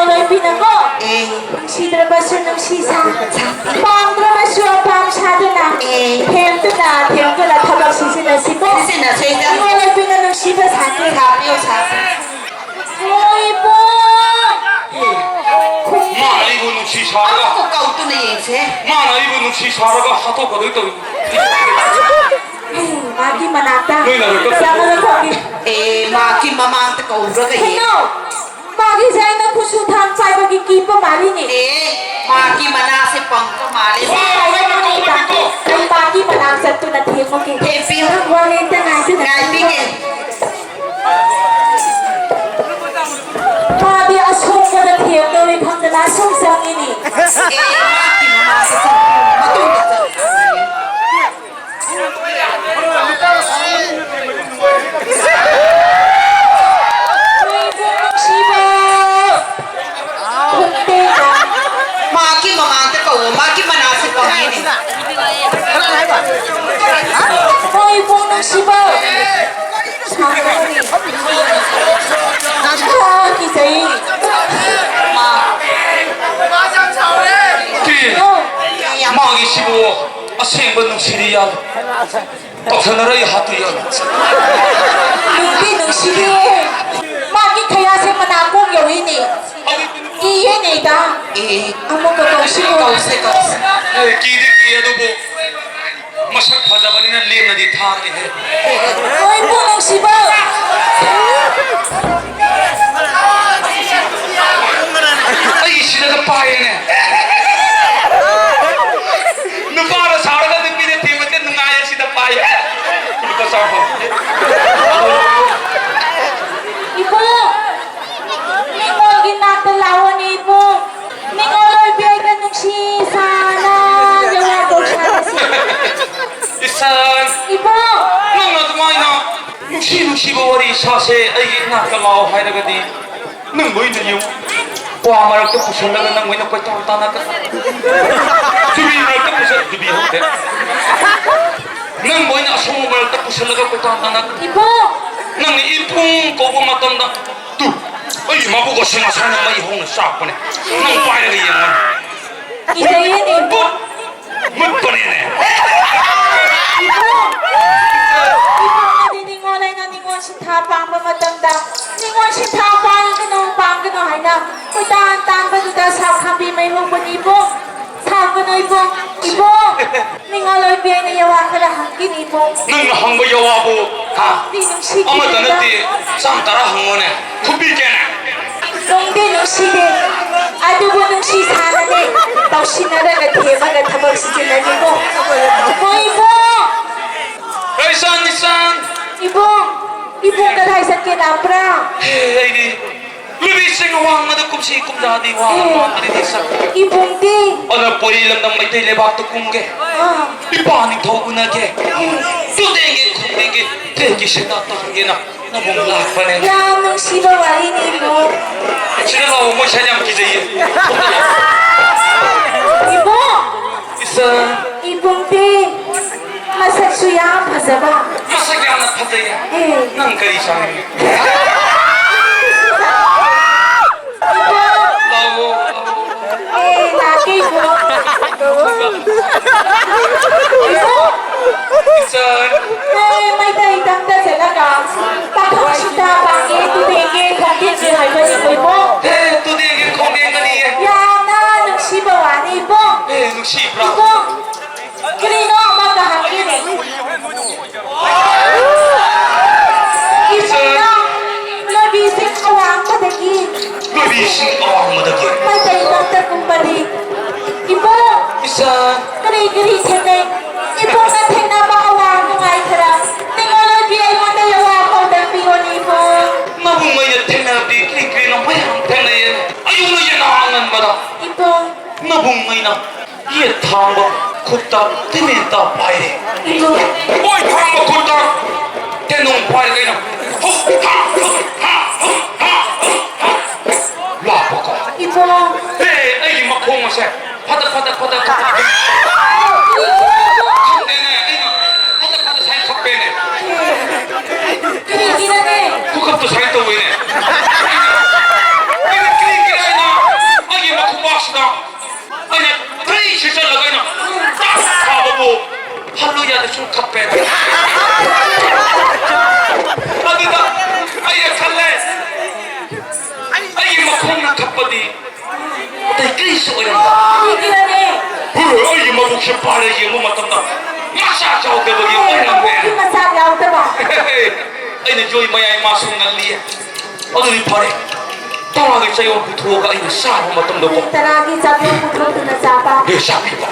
ꯂꯣꯏꯕꯤꯅꯀꯣ, ꯑꯦ꯫ ꯅꯨꯡꯁꯤꯗ꯭ꯔꯕꯁꯨ ꯅꯨꯡꯁꯤ ꯁꯥ, ꯁꯥ꯫ ꯄꯥꯝꯗ꯭ꯔꯕꯁꯨ ꯑꯄꯥꯝ ꯁꯥꯗꯨꯅ, ꯑꯦ꯫ ꯊꯦꯝꯗꯨꯅ, ꯊꯦꯝꯗꯨꯅ ꯊꯕꯛ ꯁꯤꯖꯤꯟꯅꯁꯤꯀꯣ꯫ ꯁꯤꯖꯤꯟꯅꯁꯦ, ꯏꯆꯥ꯫ ꯏꯃꯥ ꯂꯣꯏꯕꯤꯅ ꯅꯨꯡꯁꯤꯕ ꯁꯥꯒꯦ꯫ ꯁꯥꯕꯤꯌꯨ, ꯁꯥꯕꯤꯌꯨ꯫ ꯍꯣꯏ, ꯏꯕꯨꯡ꯫ ꯃꯥꯅ ꯑꯩꯕꯨ ꯅꯨꯡꯁꯤ ꯁꯥꯔꯒ, ꯑꯃꯨꯛ ꯀꯧꯗꯨꯅ ꯌꯦꯡꯁꯦ꯫ ꯃꯥꯅ ꯑꯩꯕꯨ ꯅꯨꯡꯁꯤ ꯁꯥꯔꯒ ꯍꯥꯠꯇꯣꯛꯀꯗꯣꯏ ꯇꯧꯏ꯫ ꯃꯥꯒꯤ ꯃꯅꯥꯛꯇ ꯅꯣꯏꯅ ꯍꯧꯖꯤꯛ ꯆꯪꯉꯒ ꯊꯣꯛꯏ꯫ ꯑꯦ, ꯃꯥꯒꯤ ꯃꯃꯥꯡꯗ ꯀꯧꯔꯒ ꯌꯦꯡ꯫ ꯀꯩꯅꯣ? ꯃꯥꯒꯤꯁꯦ ꯑꯩꯅ ꯈꯨꯠꯁꯨ ꯊꯥꯡ ꯄꯥꯏꯕꯒꯤ ꯀꯤꯕ ꯃꯥꯜꯂꯤꯅꯦ꯫ ꯑꯦ, ꯃꯥꯒꯤ ꯃꯅꯥꯁꯦ ꯄꯪꯕ ꯃꯥꯜꯂꯦ꯫ ꯁꯤ ꯄꯥꯏꯕ ꯅꯨꯃꯤꯠꯇ ꯑꯩ ꯃꯥꯒꯤ ꯃꯅꯥꯛ ꯆꯠꯇꯨꯅ ꯊꯦꯝꯃꯒꯦ꯫ ꯊꯦꯝꯕꯤꯌꯨ꯫ ꯋꯥꯔꯦꯟꯇ ꯉꯥꯏꯗꯨꯅ ꯉꯥꯏꯕꯤꯒꯦ꯫ ꯃꯥꯗꯤ ꯑꯁꯣꯡꯕꯗ ꯊꯦꯝꯗꯧꯔꯦ ꯈꯪꯗꯅ ꯑꯁꯨꯝ ꯆꯪꯉꯤꯅꯦ꯫ ꯑꯦ, ꯃꯥꯒꯤ ꯃꯃꯥꯡꯗ ꯆꯪꯕꯤꯌꯨ, ꯃꯇꯨꯡꯗ ꯆꯪꯕꯤꯌꯨ꯫ ꯅꯣꯏꯕꯨ ꯅꯨꯡꯁꯤꯕ ꯈꯨꯟꯇꯦꯛꯅ꯫ ꯃꯥꯒꯤ ꯃꯃꯥꯡꯗ ꯀꯧꯋꯣ, ꯃꯥꯒꯤ ꯃꯅꯥꯁꯦ ꯄꯪꯉꯦꯅꯦ꯫ ꯅꯣꯏꯕꯨ ꯅꯨꯡꯁꯤꯕ ꯁꯥꯡꯕꯅꯤ꯫ ꯀꯤꯖꯩ꯫ ꯃꯥ꯫ ꯀꯤ, ꯃꯥꯒꯤꯁꯤꯕꯨ ꯑꯁꯦꯡꯕ ꯅꯨꯡꯁꯤꯔꯤ ꯌꯥꯝ ꯇꯧꯁꯟꯅꯔ ꯑꯩ ꯍꯥꯠꯇꯣꯏ ꯌꯥꯝ꯫ ꯅꯨꯡꯗꯤ ꯅꯨꯡꯁꯤꯔꯤꯌꯦ꯫ ꯃꯥꯒꯤ ꯈꯌꯥꯁꯦ ꯃꯅꯥꯀꯣꯡ ꯌꯧꯔꯤꯅꯦ꯫ ꯀꯤꯌꯦꯅꯦ ꯏꯇꯥ꯫ ꯑꯦ꯫ ꯑꯃꯨꯛꯀ ꯀꯧꯁꯤꯀꯣ꯫ ꯀꯧꯁꯦ, ꯀꯧꯁꯦ꯫ ꯑꯦ, ꯀꯤꯗꯤ ꯀꯤ ꯑꯗꯨꯕꯨ ꯃꯁꯛ ꯐꯖꯕꯅꯤꯅ ꯂꯦꯝꯅꯗꯤ ꯊꯥꯗꯦꯍꯦ꯫ ꯍꯣꯏ, ꯄꯨ ꯅꯨꯡꯁꯤꯕ꯫ ꯑꯩ ꯁꯤꯗꯒ ꯄꯥꯏꯌꯦꯅꯦ꯫ ꯅꯨꯄꯥꯅ ꯁꯥꯎꯔꯒ ꯅꯨꯄꯤꯅ ꯊꯦꯝꯕꯁꯦ ꯅꯨꯡꯉꯥꯏꯌꯦ ꯁꯤꯗ ꯄꯥꯏꯌꯦ꯫ ꯂꯨꯄꯥ ꯆꯥꯝꯃ꯫ ꯏꯕꯨꯡ, ꯅꯤꯡꯉꯣꯜꯒꯤ ꯅꯥꯛꯇ ꯂꯥꯛꯑꯣꯅꯦ ꯏꯕꯨꯡ꯫ ꯅꯤꯡꯉꯣꯜ ꯑꯣꯏꯕꯤ ꯑꯩꯒ ꯅꯨꯡꯁꯤ ꯁꯥꯅ ꯌꯧꯍꯟꯗꯣꯛ ꯁꯥꯔꯁꯤ꯫ ꯏꯆꯟ, ꯏꯕꯨꯡ! ꯅꯪꯅ ꯑꯗꯨꯃꯥꯏꯅ ꯅꯨꯡꯁꯤ ꯅꯨꯡꯁꯤꯕ ꯋꯥꯔꯤ ꯁꯥꯁꯦ, ꯑꯩꯒꯤ ꯏꯅꯥꯛꯇ ꯂꯥꯛꯑꯣ ꯍꯥꯏꯔꯒꯗꯤ ꯅꯪꯕꯨ ꯑꯩꯅ ꯌꯦꯡꯉꯨ, ꯀ꯭ꯋꯥ ꯃꯔꯛꯇ ꯄꯨꯁꯜꯂꯒ ꯅꯪꯕꯨ ꯑꯩꯅ ꯀꯣꯏꯇꯥꯟ ꯇꯥꯟꯅꯒ-, ꯖꯨꯕꯤ ꯃꯔꯛꯇ ꯄꯨꯁꯜ-, ꯖꯨꯕꯤ ꯍꯧꯗꯦ꯫ ꯅꯪꯕꯨ ꯑꯩꯅ ꯑꯁꯣꯡꯕ ꯃꯔꯛꯇ ꯄꯨꯁꯜꯂꯒ ꯀꯣꯏꯇꯥꯟ ꯇꯥꯟꯅꯒ-, ꯏꯕꯨꯡ! ꯅꯪꯅ ꯏꯕꯨꯡ ꯀꯧꯕ ꯃꯇꯝꯗ ꯇꯨ, ꯑꯩꯒꯤ ꯃꯕꯨꯛ ꯑꯁꯤ ꯉꯁꯥꯏꯅ ꯃꯩ ꯍꯧꯅ ꯆꯥꯛꯄꯅꯦ꯫ ꯅꯪ ꯄꯥꯏꯔꯒ ꯌꯦꯡꯉꯣ꯫ ꯀꯤꯖꯩꯌꯦꯅꯦ ꯏꯕꯨꯡ꯫ ꯃꯨꯠꯄꯅꯤꯅꯦ꯫ ꯏꯕꯨꯡ꯫ ꯏꯕꯨꯡꯅꯗꯤ ꯅꯤꯉꯣꯜ ꯑꯩꯅ ꯅꯤꯉꯣꯜ ꯁꯤꯟꯊꯥ ꯄꯥꯡꯕ ꯃꯇꯝꯗ ꯅꯤꯉꯣꯜ ꯁꯤꯟꯊꯥ ꯄꯥꯡꯒꯅꯨ, ꯄꯥꯡꯒꯅꯨ ꯍꯥꯏꯅ ꯀꯣꯏꯇꯥꯟ ꯇꯥꯟꯕꯗꯨꯗ ꯁꯥꯎ ꯈꯥꯝꯕꯤ ꯃꯩ ꯍꯧꯕꯅꯤ ꯏꯕꯨꯡ꯫ ꯁꯥꯎꯒꯅꯨ ꯏꯕꯨꯡ꯫ ꯏꯕꯨꯡ꯫ ꯅꯤꯡꯉꯣꯜ ꯑꯣꯏꯕꯤ ꯑꯩꯅ ꯌꯋꯥ ꯈꯔ ꯍꯪꯈꯤꯅꯤ ꯏꯕꯨꯡ꯫ ꯅꯪꯅ ꯍꯪꯕ ꯌꯋꯥꯕꯨ, ꯍꯥ? ꯅꯨꯡꯗꯤ ꯅꯨꯡꯁꯤꯈꯤꯗꯦꯗ꯫ ꯑꯃꯠꯇ ꯅꯠꯇꯦ, ꯆꯥꯝ ꯇꯔꯥ ꯍꯪꯉꯣꯅꯦ꯫ ꯈꯨꯝꯕꯤꯒꯦꯅꯦ꯫ ꯅꯨꯡꯗꯤ ꯅꯨꯡꯁꯤꯗꯦ, ꯑꯗꯨꯕꯨ ꯅꯨꯡꯁꯤ ꯁꯥꯅꯅꯦ ꯇꯧꯁꯤꯟꯅꯔꯒ ꯊꯦꯝꯃꯒ ꯊꯕꯛ ꯁꯤꯖꯤꯟꯅꯅꯤꯀꯣ꯫ ꯍꯣꯏ ꯏꯕꯨꯡ꯫ ꯍꯦ, ꯏꯆꯥꯟ, ꯏꯆꯥꯟ꯫ ꯏꯕꯨꯡ, ꯏꯕꯨꯡ ꯀꯗꯥꯏ ꯆꯠꯀꯦ ꯂꯥꯛꯄ꯭ꯔꯥ? ꯍꯦ, ꯑꯩꯗꯤ ꯂꯨꯕꯤꯁꯤꯡ ꯑꯋꯥꯡꯕꯗ ꯀꯨꯝꯁꯤ ꯀꯨꯝꯖꯥꯗꯤ ꯋꯥ ꯑꯦ, ꯃꯥꯡꯕꯅꯤꯗꯤ ꯁꯛ꯫ ꯏꯕꯨꯡꯗꯤ? ꯑꯗ ꯄꯣꯏꯔꯤ ꯂꯝꯗꯝ ꯃꯩꯇꯩ ꯂꯩꯕꯥꯛꯇ ꯀꯨꯝꯒꯦ꯫ ꯑꯥ꯫ ꯏꯄꯥ ꯅꯤꯡꯊꯧ ꯎꯅꯒꯦ꯫ ꯑꯦ꯫ ꯇꯨꯗꯦꯡꯒꯦ ꯈꯨꯝꯗꯦꯡꯒꯦ ꯇꯦꯡꯒꯤ ꯁꯦꯟꯗꯥ ꯇꯥꯡꯒꯦꯅ ꯅꯕꯨꯡ ꯂꯥꯛꯄꯅꯦ꯫ ꯌꯥꯝ ꯅꯨꯡꯁꯤꯕ ꯋꯥꯔꯤꯅꯤ ꯏꯕꯨꯡ꯫ ꯁꯤꯗ ꯂꯥꯛꯑꯣ, ꯃꯣꯏ ꯁꯥꯏ ꯌꯥꯝ ꯀꯤꯖꯩꯌꯦ꯫ ꯏꯕꯨꯡ! ꯏꯆꯟ꯫ ꯏꯕꯨꯡꯗꯤ ꯃꯁꯛꯁꯨ ꯌꯥꯝ ꯐꯖꯕ꯫ ꯃꯁꯛ ꯌꯥꯝꯅ ꯐꯖꯩꯌꯦ꯫ ꯑꯦ꯫ ꯅꯪ ꯀꯔꯤ ꯆꯥꯅꯤꯡꯉꯤ? ꯏꯕꯨꯡ꯫ ꯂꯥꯛꯑꯣ, ꯂꯥꯛꯑꯣ꯫ ꯑꯦ, ꯂꯥꯛꯀꯦ, ꯏꯕꯨꯡ꯫ ꯏꯕꯨꯡ꯫ ꯏꯆꯟ꯫ ꯑꯦ, ꯃꯩꯇꯩ ꯇꯝꯗ ꯆꯠꯂꯒ ꯄꯥꯈꯪ ꯁꯤꯡꯗ ꯄꯥꯡꯒꯦ, ꯇꯨꯗꯦꯡꯒꯦ, ꯈꯣꯡꯗꯦꯡꯒꯦ ꯍꯥꯏꯕꯅꯤꯀꯣ, ꯏꯕꯨꯡ꯫ ꯍꯦ, ꯇꯨꯗꯦꯡꯒꯦ, ꯈꯣꯡꯗꯦꯡꯒꯅꯤꯌꯦ꯫ ꯌꯥꯝꯅ ꯅꯨꯡꯁꯤꯕ ꯋꯥꯅꯤ, ꯏꯕꯨꯡ꯫ ꯍꯦ, ꯅꯨꯡꯁꯤꯕ꯭ꯔꯥ? ꯏꯕꯨꯡ, ꯀꯔꯤꯅꯣ ꯑꯃꯒ ꯍꯪꯒꯦꯅꯦ? ꯏꯕꯨꯡꯅ ꯂꯣꯏꯕꯤꯁꯤꯡ ꯑꯋꯥꯡꯕꯗꯒꯤ ꯂꯣꯏꯕꯤꯁꯤꯡ ꯑꯋꯥꯡꯕꯗꯒꯤ ꯃꯩꯇꯩ ꯂꯝꯗ ꯀꯨꯝꯕꯗꯤ, ꯏꯕꯨꯡ, ꯏꯆꯟ꯫ ꯀꯔꯤ ꯀꯔꯤ ꯊꯦꯡꯅꯩ? ꯏꯕꯨꯡꯅ ꯊꯦꯡꯅꯕ ꯑꯋꯥ ꯅꯨꯡꯉꯥꯏ ꯈꯔ ꯅꯤꯡꯉꯣꯜ ꯑꯣꯏꯕꯤ ꯑꯩꯉꯣꯟꯗ ꯌꯥꯋꯥ ꯐꯥꯎꯗ ꯄꯤꯌꯣꯅꯦ, ꯏꯕꯨꯡ꯫ ꯅꯕꯨꯡ ꯑꯩꯅ ꯊꯦꯡꯅꯕꯗꯤ ꯀꯔꯤ ꯀꯔꯤꯅꯣ ꯃꯌꯥꯝ ꯊꯦꯡꯅꯩꯌꯦ꯫ ꯑꯌꯨꯛꯅ ꯌꯦꯅꯥ ꯉꯟꯕꯗ ꯏꯕꯨꯡ꯫ ꯅꯕꯨꯡ ꯑꯩꯅ ꯌꯦꯠ ꯊꯥꯡꯕ ꯈꯨꯠꯇ ꯇꯤꯃꯦꯟꯇ ꯄꯥꯏꯔꯦ꯫ ꯏꯕꯨꯡ꯫ ꯑꯣꯏ ꯊꯥꯡꯕ ꯈꯨꯠꯇ ꯇꯦꯅꯨꯡ ꯄꯥꯏꯔꯒ ꯑꯩꯅ ꯍꯨꯛ ꯍꯥ, ꯍꯨꯛ ꯍꯥ, ꯍꯨꯛ ꯍꯥ, ꯍꯨꯛ ꯍꯥ ꯂꯥꯛꯄꯀꯣ꯫ ꯏꯕꯨꯡ꯫ ꯍꯦ, ꯑꯩꯒꯤ ꯃꯈꯣꯡ ꯑꯁꯦ ꯐꯗ ꯐꯗ ꯐꯗ ꯐꯗ꯫ ꯈꯪꯗꯦꯅꯦ, ꯑꯩꯅ ꯐꯗ ꯐꯗ ꯁꯥꯏ ꯈꯞꯄꯦꯅꯦ꯫ ꯀꯔꯤꯒꯤꯔꯅꯦ? ꯈꯨꯀꯞꯇꯨ ꯁꯥꯏ ꯇꯧꯋꯦꯅꯦ꯫ ꯑꯩꯅ ꯖꯣꯏ ꯃꯌꯥꯏ ꯃꯥꯁꯨ ꯉꯜꯂꯤꯌꯦ꯫ ꯑꯗꯨꯗꯤ ꯐꯔꯦ, ꯇꯔꯥꯒꯤ ꯆꯌꯣꯜ ꯄꯨꯊꯣꯛꯑꯒ ꯑꯩꯅ ꯆꯥꯕ ꯃꯇꯝꯗꯀꯣ꯫ ꯇꯔꯥꯒꯤ ꯆꯌꯣꯜ ꯄꯨꯊꯣꯛꯇꯨꯅ ꯆꯥꯕ꯫ ꯑꯦ, ꯆꯥꯕꯤꯕ꯫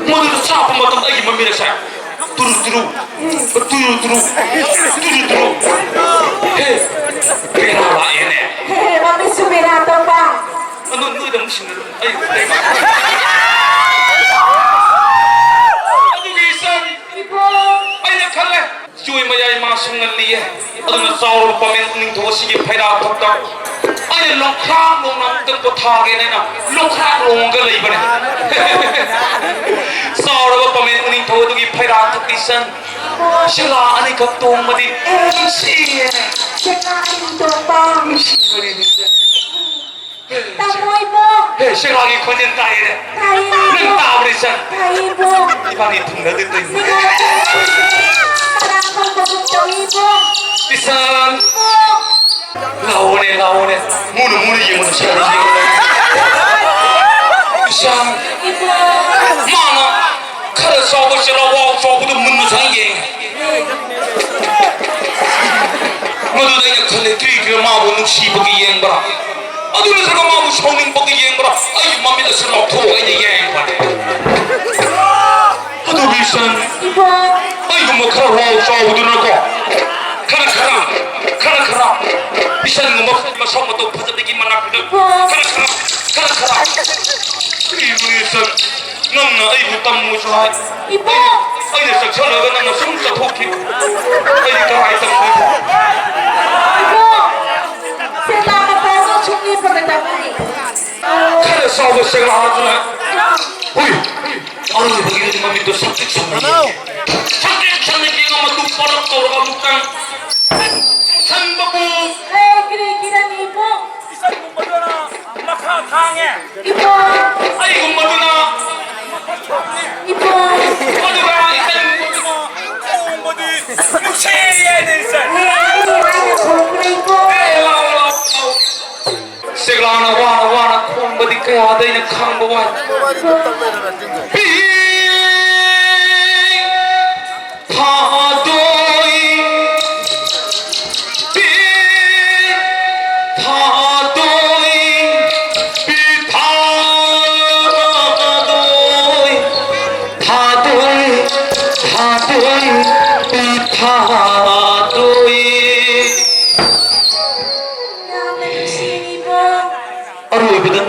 ꯃꯗꯨꯗ ꯆꯥꯕ ꯃꯇꯝꯗ ꯑꯩꯒꯤ ꯃꯃꯤꯠ ꯑꯁꯦ ꯇꯨꯔꯨ ꯇꯨꯔꯨ, ꯇꯨꯔꯨ ꯇꯨꯔꯨ, ꯇꯨꯔꯨ ꯇꯨꯔꯨ꯫ ꯍꯦ, ꯕꯦꯔꯥ ꯂꯥꯛꯑꯦꯅꯦ꯫ ꯍꯦ, ꯃꯃꯤꯠꯁꯨ ꯕꯦꯔꯥ ꯇꯧꯕ꯫ ꯑꯗꯨ ꯅꯣꯏꯗ ꯑꯃꯨꯛ ꯁꯤꯟꯅꯔꯨ꯫ ꯑꯩ, ꯑꯩ꯫ ꯑꯗꯨꯒꯤ ꯏꯆꯟ, ꯏꯕꯣ꯫ ꯑꯩꯅ ꯈꯜꯂꯦ, ꯖꯣꯏ ꯃꯌꯥꯏ ꯃꯥꯁꯨ ꯉꯜꯂꯤꯌꯦ꯫ ꯑꯗꯨꯅ ꯆꯥꯎꯔꯕ ꯄꯥꯃꯦꯟ ꯎꯅꯤꯡꯊꯧ ꯑꯁꯤꯒꯤ ꯐꯩꯔꯥ ꯊꯛꯇ ꯑꯩꯅ ꯂꯣꯡꯈ꯭ꯔꯥꯛ ꯂꯣꯡꯅ ꯑꯃꯨꯛꯇꯪ ꯄꯣꯊꯥꯒꯦꯅ ꯑꯩꯅ ꯂꯣꯡꯈ꯭ꯔꯥꯛ ꯂꯣꯡꯉꯒ ꯂꯩꯕꯅꯦ꯫ ꯆꯥꯎꯔꯕ ꯄꯥꯃꯦꯟ ꯎꯅꯤꯡꯊꯧ ꯑꯗꯨꯒꯤ ꯐꯩꯔꯥ ꯊꯛꯇ ꯏꯆꯟ, ꯁꯦꯛꯂꯥ ꯑꯅꯤꯈꯛ ꯇꯣꯡꯕꯗꯤ ꯅꯨꯡꯁꯤꯌꯦ꯫ ꯁꯦꯛꯂꯥ ꯑꯅꯤ ꯇꯣꯡꯕ꯫ ꯅꯨꯡꯁꯤꯕꯅꯤ ꯏꯆꯟ꯫ ꯇꯥꯃꯣ ꯏꯕꯣ꯫ ꯍꯦ, ꯁꯦꯛꯂꯥꯒꯤ ꯈꯣꯟꯖꯦꯜ ꯇꯥꯏꯌꯦꯅꯦ꯫ ꯇꯥꯏꯌꯦ ꯅꯪ ꯏꯕꯣ꯫ ꯇꯥꯕ꯭ꯔ ꯏꯆꯟ? ꯇꯥꯏꯌꯦ ꯏꯕꯣ꯫ ꯏꯕꯥꯅꯤ ꯊꯨꯡꯅꯗꯣꯏ ꯇꯧꯏꯅꯦ꯫ ꯅꯤꯉꯣꯜ ꯆꯥꯎꯕꯁꯦ ꯈꯗꯥꯡ ꯐꯝꯕꯒꯨꯝ ꯇꯧꯏ ꯏꯕꯣ꯫ ꯏꯆꯟ꯫ ꯏꯕꯣ꯫ ꯂꯥꯛꯑꯣꯅꯦ, ꯂꯥꯛꯑꯣꯅꯦ꯫ ꯃꯨꯅ, ꯃꯨꯅ ꯌꯦꯡꯉꯨꯅꯦ, ꯁꯦꯛꯂꯥ ꯌꯦꯡꯉꯨꯅꯦ꯫ ꯏꯆꯟ꯫ ꯏꯕꯣ꯫ ꯃꯥꯅ ꯈꯔ ꯆꯥꯎꯕ ꯁꯦꯛꯂꯥ ꯋꯥꯎ ꯆꯥꯎꯕꯗꯨ ꯃꯨꯟꯅ ꯁꯨꯃꯥꯏꯅ ꯌꯦꯡꯉꯦ꯫ ꯃꯗꯨꯗ ꯑꯩꯅ ꯈꯜꯂꯦ, ꯀꯔꯤꯒꯤꯔ ꯃꯥꯕꯨ ꯅꯨꯡꯁꯤꯕꯒꯤ ꯌꯦꯡꯕ꯭ꯔꯥ? ꯑꯗꯨ ꯅꯠꯇ꯭ꯔꯒ ꯃꯥꯕꯨ ꯁꯥꯎꯅꯤꯡꯕꯒꯤ ꯌꯦꯡꯕ꯭ꯔꯥ? ꯑꯩꯒꯤ ꯃꯃꯤꯠ ꯑꯁꯤ ꯂꯥꯎꯊꯣꯛꯑꯒ ꯑꯩꯅ ꯌꯦꯡꯕꯅꯦ꯫ ꯑꯗꯨꯒꯤ ꯏꯆꯟ, ꯏꯕꯣ꯫ ꯑꯩꯒꯨꯝꯕ ꯈꯔ ꯋꯥꯎ ꯆꯥꯎꯕꯗꯨꯅꯀꯣ, ꯈꯔ ꯈꯔ, ꯈꯔ ꯈꯔ, ꯏꯆꯟꯒꯨꯝꯕ ꯃꯁꯛ ꯃꯇꯧ ꯐꯖꯕꯒꯤ ꯃꯅꯥꯛꯇ, ꯏꯕꯣ꯫ ꯈꯔ ꯈꯔ, ꯈꯔ ꯈꯔ, ꯀꯔꯤꯅꯣꯅꯦ ꯏꯆꯟ? ꯅꯪꯅ ꯑꯩꯕꯨ ꯇꯝꯃꯨꯁꯨ ꯍꯥꯏ꯫ ꯏꯕꯣ! ꯑꯩꯅ ꯆꯠꯁꯜꯂꯒ ꯅꯪꯅ ꯁꯨꯝ ꯆꯠꯊꯣꯛꯈꯤ꯫ ꯑꯩꯗꯤ ꯀꯃꯥꯏ ꯇꯧꯗꯣꯏꯅꯣ? ꯏꯕꯣ! ꯁꯦꯛꯂꯥ ꯃꯄꯥꯗꯣ ꯁꯨꯝ ꯂꯦꯞꯄꯒ ꯇꯧꯕꯅꯤ꯫ ꯈꯔ ꯆꯥꯎꯕ ꯁꯦꯛꯂꯥꯗꯨꯅ, ꯍꯨꯏ! ꯑꯔꯣꯏꯕꯒꯤꯗꯨꯗꯤ ꯃꯃꯤꯠꯇꯣ ꯁꯛꯇ꯭ꯔꯤꯛ ꯁꯪꯅ ꯌꯦꯡꯉꯦ꯫ ꯁꯛꯇ꯭ꯔꯤꯛ ꯁꯪꯅ ꯌꯦꯡꯉ ꯃꯇꯨ ꯄꯔꯞ ꯇꯧꯔꯒ ꯑꯃꯨꯛꯇꯪ ꯁꯟꯕꯕꯨ꯫ ꯑꯦ, ꯀꯔꯤ ꯀꯤꯔꯅꯤ ꯏꯕꯣ? ꯏꯆꯟꯒꯨꯝꯕꯗꯨꯅ ꯃꯈꯥ ꯊꯥꯡꯉꯦ꯫ ꯏꯕꯣ! ꯑꯩꯒꯨꯝꯕꯗꯨꯅ ꯃꯈꯥ ꯊꯥꯡꯉꯦ꯫ ꯏꯕꯣ! ꯑꯗꯨꯒ ꯏꯆꯟꯒꯨꯝꯕꯗꯨꯅ ꯇꯣꯡꯕꯗꯤ ꯅꯨꯡꯁꯤꯌꯦꯅꯦ ꯏꯆꯟ꯫ ꯑꯦ, ꯑꯩ ꯍꯥꯏꯅ ꯈꯣꯡꯈ꯭ꯔꯦ ꯏꯕꯣ꯫ ꯑꯦ, ꯂꯥꯎ, ꯂꯥꯎ, ꯂꯥꯎ꯫ ꯁꯦꯛꯂꯥꯅ ꯋꯥꯅ ꯋꯥꯅ ꯈꯣꯡꯕꯗꯤ ꯀꯌꯥꯗ ꯑꯩꯅ ꯈꯥꯡꯕ ꯋꯥꯏ꯫ ꯄꯤꯛ ꯊꯥꯗꯣꯏ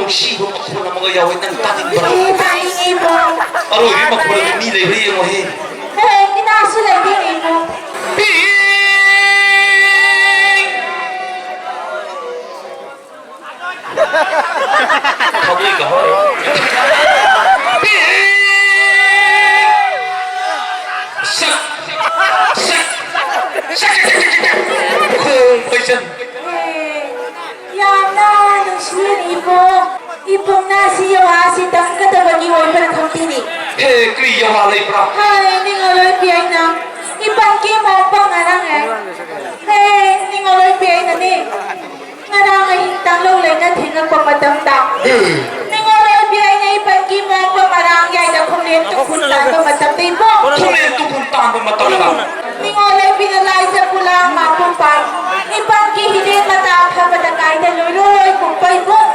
ꯅꯨꯡꯁꯤꯕ ꯃꯈꯣꯜ ꯑꯃꯒ ꯌꯥꯎꯋꯦ, ꯅꯪ ꯇꯥꯅꯤꯡꯕ꯭ꯔꯥ? ꯑꯦ, ꯇꯥꯅꯤꯡꯉꯦ, ꯏꯕꯨꯡ꯫ ꯑꯔꯣꯏꯕꯤ ꯃꯈꯣꯜ ꯑꯃ ꯃꯤ ꯂꯩꯕ꯭ꯔꯥ ꯌꯦꯡꯉꯣꯍꯦ꯫ ꯑꯦ, ꯏꯅꯥꯁꯨ ꯂꯩꯕꯤꯔꯦ, ꯏꯕꯨꯡ꯫ ꯄꯤꯡ! ꯊꯃꯣꯏꯒ ꯍꯣꯏ꯫ ꯄꯤꯡ! ꯁꯛ! ꯁꯛ! ꯁꯛ! ꯁꯛ! ꯁꯛ! ꯁꯛ! ꯈꯣꯡ ꯄꯩꯁꯟ꯫ ꯑꯦ, ꯌꯥꯝꯅ ꯅꯨꯡꯁꯤꯌꯦ ꯏꯕꯨꯡ꯫ ꯏꯕꯨꯡꯅ ꯁꯤ ꯌꯧꯍꯥ ꯑꯁꯤ ꯇꯝꯒꯗꯕꯒꯤ ꯑꯣꯏꯕ꯭ꯔꯥ ꯈꯪꯗꯦꯅꯦ꯫ ꯍꯦ, ꯀꯔꯤ ꯌꯧꯍꯥ ꯂꯩꯕ꯭ꯔꯥ? ꯍꯥꯏ, ꯅꯤꯡꯉꯣꯜ ꯑꯣꯏꯕꯤ ꯑꯩꯅ ꯏꯄꯥꯟꯒꯤ ꯃꯣꯛꯄ ꯉꯔꯥꯡ ꯍꯥꯏ꯫ ꯍꯦ, ꯅꯤꯡꯉꯣꯜ ꯑꯣꯏꯕꯤ ꯑꯩꯅꯅꯦ꯫ ꯉꯔꯥꯡ ꯑꯍꯤꯡ ꯇꯥꯡꯂꯧ ꯂꯩꯅ ꯊꯦꯡꯉꯛꯄ ꯃꯇꯝꯗ, ꯍꯦ꯫ ꯅꯤꯡꯉꯣꯜ ꯑꯣꯏꯕꯤ ꯑꯩꯅ ꯏꯄꯥꯟꯒꯤ ꯃꯣꯛꯄ ꯃꯔꯥꯡ ꯌꯥꯏꯗ ꯈꯨꯝꯂꯦꯟ ꯇꯨꯈꯨꯜ ꯇꯥꯟꯕ ꯃꯇꯝꯗ ꯏꯕꯨꯡ꯫ ꯈꯨꯝꯂꯦꯟ ꯇꯨꯈꯨꯜ ꯇꯥꯟꯕ ꯃꯇꯝꯗ꯫ ꯅꯤꯡꯉꯣꯜ ꯑꯣꯏꯕꯤꯅ ꯂꯥꯏꯖ ꯄꯨꯂꯥꯡ ꯃꯥꯄꯨꯝ ꯄꯥꯏ꯫ ꯏꯄꯥꯟꯒꯤ ꯍꯤꯗꯦꯟ ꯃꯇꯥ ꯐꯕꯗ ꯀꯥꯏꯗ ꯂꯣꯏꯔꯣꯏ ꯀꯨꯝꯄ ꯏꯕꯨꯡ꯫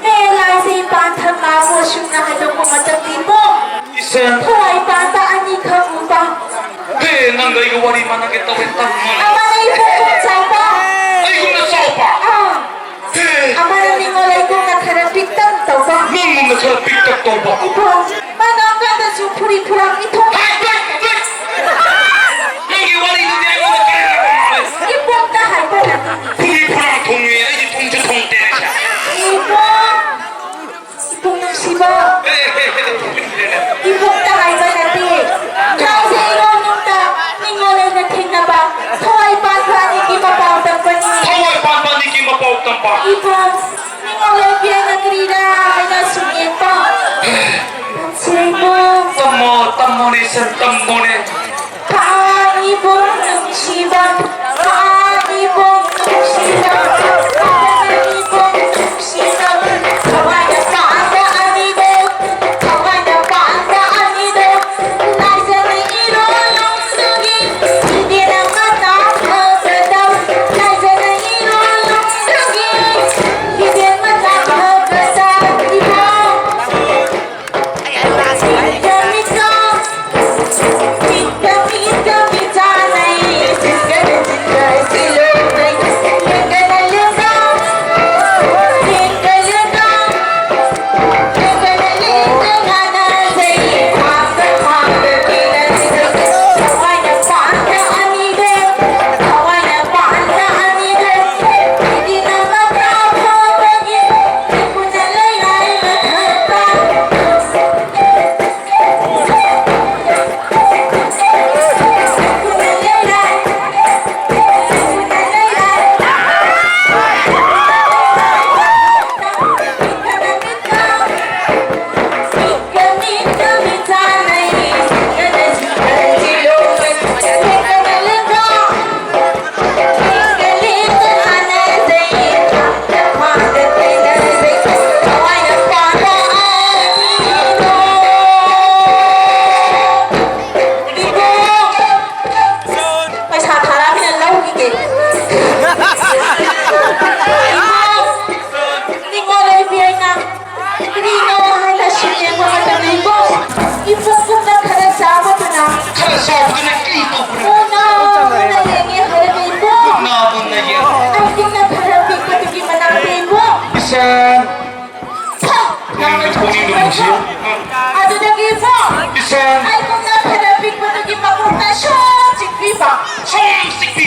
ꯍꯦ ꯂꯥꯏꯁꯦ ꯏꯄꯥꯟ ꯊꯛ ꯃꯥꯕꯨ ꯑꯁꯨꯝꯅ ꯍꯥꯏꯗꯣꯛꯄ ꯃꯇꯝꯗ ꯏꯕꯨꯡ꯫ ꯏꯆꯟ꯫ ꯊꯋꯥꯏ ꯄꯥꯟꯕ ꯑꯅꯤ ꯈꯛ ꯎꯕ꯫ ꯍꯦ, ꯅꯪꯒ ꯑꯩꯒ ꯋꯥꯔꯤ ꯃꯥꯟꯅꯒꯦ ꯇꯧꯋꯦ, ꯇꯝꯃꯣ꯫ ꯑꯃꯅ ꯏꯕꯨꯡ ꯈꯨꯠ ꯆꯥꯎꯕ꯫ ꯑꯩꯒꯨꯝꯅ ꯆꯥꯎꯕ? ꯑꯥ꯫ ꯍꯦ꯫ ꯑꯃꯅ ꯅꯤꯡꯉꯣꯜ ꯂꯩꯀꯣꯜꯅ ꯈꯔ ꯄꯤꯛꯇꯛ ꯇꯧꯕ꯫ ꯅꯪꯒꯨꯝꯅ ꯈꯔ ꯄꯤꯛꯇꯛ ꯇꯧꯕ꯫ ꯏꯕꯨꯡ, ꯃꯉꯥꯡ ꯀꯥꯟꯗꯁꯨ ꯐꯨꯔꯤ ꯐꯨꯔꯥꯡ ꯏꯊꯣꯡ ꯍꯥꯏ, ꯍꯥꯏ, ꯍꯥꯏ꯫ ꯅꯪꯒꯤ ꯋꯥꯔꯤꯗꯨꯗꯤ ꯑꯩꯉꯣꯟꯗ ꯀꯔꯤ ꯍꯥꯏꯕ ꯃꯥꯜꯂꯦ? ꯏꯕꯨꯡꯗ ꯍꯥꯏꯕ ꯅꯠꯇꯦ꯫ ꯐꯨꯔꯤ ꯐꯨꯔꯥꯡ ꯊꯣꯡꯉꯦ, ꯑꯩꯗꯤ ꯊꯣꯡꯁꯨ ꯊꯣꯡꯗꯦ꯫ ꯏꯕꯨꯡ, ꯏꯕꯨꯡ ꯅꯨꯡꯁꯤꯕ꯫ ꯍꯦ, ꯍꯦ, ꯍꯦ, ꯍꯦ꯫ ꯏꯕꯨꯡꯇ ꯍꯥꯏꯕ ꯅꯠꯇꯦ꯫ ꯂꯥꯏꯁꯦ ꯏꯔꯣꯜ ꯅꯨꯡꯗ ꯅꯤꯡꯉꯣꯜ ꯑꯩꯅ ꯊꯦꯡꯅꯕ ꯊꯋꯥꯏ ꯄꯥꯟꯕ ꯑꯅꯤꯒꯤ ꯃꯄꯥꯎ ꯇꯝꯕꯅꯤ꯫ ꯊꯋꯥꯏ ꯄꯥꯟꯕ ꯑꯅꯤꯒꯤ ꯃꯄꯥꯎ ꯇꯝꯕ꯫ ꯏꯕꯨꯡ, ꯅꯤꯡꯉꯣꯜ ꯑꯣꯏꯕꯤ ꯑꯩꯅ ꯀꯔꯤꯔꯥ ꯍꯥꯏꯅ ꯁꯨꯝ ꯌꯦꯡꯕ꯫ ꯇꯝꯁꯦ ꯏꯕꯨꯡ꯫ ꯇꯝꯃꯣ, ꯇꯝꯃꯣꯅꯦ, ꯁꯟ ꯇꯝꯃꯣꯅꯦ꯫ ꯈꯥꯡꯉꯤꯕꯣꯡ ꯅꯨꯡꯁꯤꯕ, ꯈꯥꯡꯉꯤꯕꯣꯡ ꯅꯨꯡꯁꯤꯕ, ꯈꯥꯡꯉꯤꯕꯣꯡ ꯅꯨꯡꯁꯤꯕ, ꯊꯋꯥꯏꯅ ꯄꯥꯟꯕ ꯑꯅꯤꯗꯣ, ꯊꯋꯥꯏꯅ ꯄꯥꯟꯕ ꯑꯅꯤꯗꯣ, ꯂꯥꯏꯖꯅ ꯏꯔꯣꯜ ꯂꯣꯝꯗꯒꯤ ꯍꯤꯗꯦꯟ ꯑꯃ ꯇꯥꯈ꯭ꯔꯕꯗꯧ, ꯂꯥꯏꯖꯅ ꯏꯔꯣꯜ ꯂꯣꯝꯗꯒꯤ ꯍꯤꯗꯦꯟ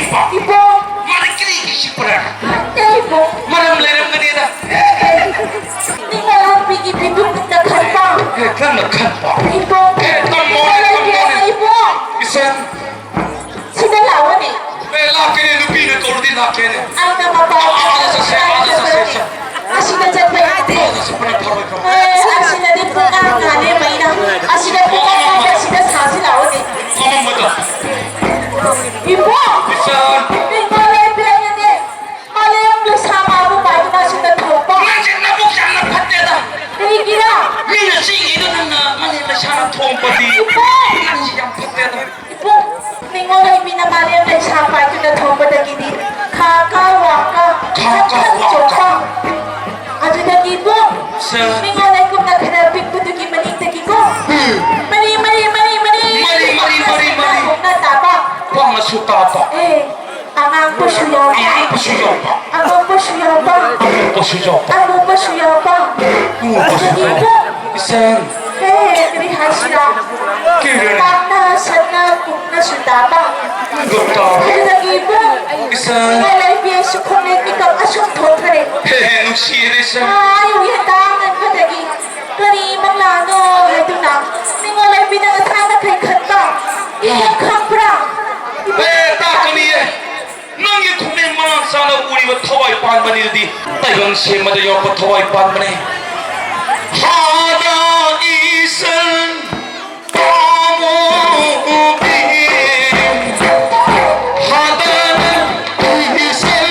ꯏꯕꯣ꯫ ꯃꯥꯅ ꯀꯔꯤꯒꯤ ꯁꯤꯛꯄ꯭ꯔꯥ? ꯈꯪꯗꯦ, ꯏꯕꯣ꯫ ꯃꯔꯝ ꯂꯩꯔꯝꯒꯅꯤꯗ꯫ ꯅꯤꯡꯉꯣꯜ ꯍꯥꯏꯕꯤꯒꯤ ꯕꯤꯗꯨ ꯈꯛꯇ ꯈꯟꯕ꯫ ꯑꯦ, ꯅꯪꯅ ꯈꯟꯕ꯫ ꯏꯕꯣ꯫ ꯑꯦ, ꯇꯝꯃꯣꯅꯦ, ꯅꯤꯡꯉꯣꯜ ꯍꯥꯏꯕꯤꯒꯤ ꯇꯝꯃꯣꯅꯦ꯫ ꯏꯕꯣ꯫ ꯏꯆꯟ꯫ ꯁꯤꯗ ꯂꯥꯛꯑꯣꯅꯦ꯫ ꯑꯦ, ꯂꯥꯛꯀꯦꯅꯦ, ꯅꯨꯄꯤꯅ ꯀꯧꯔꯗꯤ ꯂꯥꯛꯀꯦꯅꯦ꯫ ꯑꯩꯅ ꯃꯄꯥꯟ ꯑꯥ, ꯑꯥꯗ ꯆꯠꯁꯦ, ꯑꯥꯗ ꯆꯠꯁꯦ, ꯆꯠꯁꯦ꯫ ꯑꯁꯤꯗ ꯆꯠꯄ ꯌꯥꯗꯦ꯫ ꯑꯥꯗ ꯆꯠꯄꯅ ꯐꯔꯣꯏꯗ꯭ꯔꯣ? ꯑꯦ, ꯑꯁꯤꯗꯗꯤ ꯄꯨꯡꯉꯥꯡ ꯉꯥꯡꯉꯦ ꯃꯩꯅ꯫ ꯑꯁꯤꯗ ꯄꯨꯡꯉꯥꯡ ꯉꯥꯡꯉꯦ, ꯑꯁꯤꯗ ꯁꯥꯁꯤ ꯂꯥꯛꯑꯣꯅꯦ꯫ ꯃꯃꯝꯕꯗꯣ꯫ ꯏꯕꯣ! ꯏꯆꯟ! ꯅꯤꯡꯉꯣꯜ ꯍꯥꯏꯕꯤꯅꯅꯦ, ꯃꯥꯂꯦꯝ ꯂꯩꯁꯥ ꯃꯥꯕꯨ ꯄꯥꯏꯗꯨꯅ ꯑꯁꯤꯗ ꯊꯣꯛꯄ꯫ ꯅꯪꯁꯦ ꯅꯕꯨꯛ ꯌꯥꯝꯅ ꯐꯠꯇꯦꯗ꯫ ꯀꯔꯤꯒꯤꯔ? ꯃꯤꯅ ꯆꯤꯡꯉꯤꯗꯣ ꯅꯪꯅ ꯃꯥꯂꯦꯝ ꯂꯩꯁꯥꯅ ꯊꯣꯡꯕꯗꯤ꯫ ꯏꯕꯣ! ꯅꯪꯁꯦ ꯌꯥꯝ ꯐꯠꯇꯦꯗ꯫ ꯏꯕꯣ! ꯅꯤꯡꯉꯣꯜ ꯍꯥꯏꯕꯤꯅ ꯃꯥꯂꯦꯝ ꯂꯩꯁꯥ ꯄꯥꯏꯗꯨꯅ ꯊꯣꯡꯕꯗꯒꯤꯗꯤ ꯈꯥ ꯀꯥ ꯋꯥ ꯀꯥ ꯈꯥ ꯀꯥ ꯋꯥ ꯀꯥ꯫ ꯆꯣꯡ ꯀꯥ꯫ ꯑꯗꯨꯗꯒꯤ ꯏꯕꯣ, ꯁꯦ꯫ ꯅꯤꯡꯉꯣꯜ ꯂꯩꯀꯨꯝꯅ ꯈꯔ ꯄꯤꯛꯄꯗꯨꯒꯤ ꯃꯅꯤꯡꯗꯒꯤꯀꯣ꯫ ꯎꯝ꯫ ꯃꯔꯤ, ꯃꯔꯤ, ꯃꯔꯤ, ꯃꯔꯤ꯫ ꯃꯔꯤ, ꯃꯔꯤ, ꯃꯔꯤ, ꯃꯔꯤ꯫ ꯈꯣꯡꯅ ꯇꯥꯕ꯫ ꯈꯣꯡꯅꯁꯨ ꯇꯥꯕ꯫ ꯑꯦ, ꯑꯉꯥꯡꯕꯁꯨ ꯌꯥꯎꯕ꯫ ꯑꯉꯥꯡꯕꯁꯨ ꯌꯥꯎꯕ꯫ ꯑꯉꯧꯕꯁꯨ ꯌꯥꯎꯕ꯫ ꯑꯉꯧꯕꯁꯨ ꯌꯥꯎꯕ꯫ ꯑꯃꯨꯕꯁꯨ ꯌꯥꯎꯕ꯫ ꯑꯃꯨꯕꯁꯨ ꯑꯗꯨꯗꯒꯤ ꯌꯥꯎꯕ꯫ ꯏꯕꯣ꯫ ꯏꯆꯟ꯫ ꯑꯦ, ꯀꯔꯤ ꯍꯥꯏꯁꯤꯔꯥ? ꯀꯔꯤ? ꯄꯥꯛꯅ ꯁꯟꯅ ꯀꯨꯞꯅꯁꯨ ꯇꯥꯕ꯫ ꯀꯨꯞꯅ ꯇꯥꯕ꯫ ꯑꯗꯨꯗꯒꯤ ꯏꯕꯣ, ꯏꯆꯟ꯫ ꯂꯥꯏꯕꯤ ꯑꯩꯁꯨ ꯈꯣꯡꯂꯦꯟ ꯃꯤꯀꯞ ꯑꯁꯨꯝ ꯊꯣꯛꯈ꯭ꯔꯦ꯫ ꯍꯦ, ꯍꯦ, ꯅꯨꯡꯁꯤꯔꯦ, ꯏꯆꯟ꯫ ꯑꯥ, ꯑꯌꯨꯛ ꯉꯟꯇꯥ ꯉꯟꯕꯗꯒꯤ ꯀꯔꯤ ꯃꯪꯂꯥꯅꯣ ꯍꯥꯏꯗꯨꯅ ꯅꯤꯡꯉꯣꯜ ꯂꯥꯏꯕꯤꯅ ꯉꯁꯥꯏ ꯃꯈꯩ ꯈꯟꯕ ꯏꯕꯣ ꯈꯪꯕ꯭ꯔꯥ? ꯏꯕꯣ ꯑꯦ, ꯇꯥꯛꯀꯅꯤꯌꯦ꯫ ꯅꯪꯒꯤ ꯈꯣꯡꯂꯦꯟ ꯃꯔꯥꯡ ꯆꯥꯅ ꯎꯔꯤꯕ ꯊꯋꯥꯏ ꯄꯥꯟꯕꯅꯤꯗꯨꯗꯤ ꯇꯥꯏꯕꯪ ꯁꯦꯝꯕꯗ ꯌꯥꯎꯔꯛꯄ ꯊꯋꯥꯏ ꯄꯥꯟꯕꯅꯤ꯫ ꯍꯥꯗ ꯏꯁꯟ ꯄꯥꯃꯨꯕꯤ, ꯍꯥꯗ ꯏꯁꯟ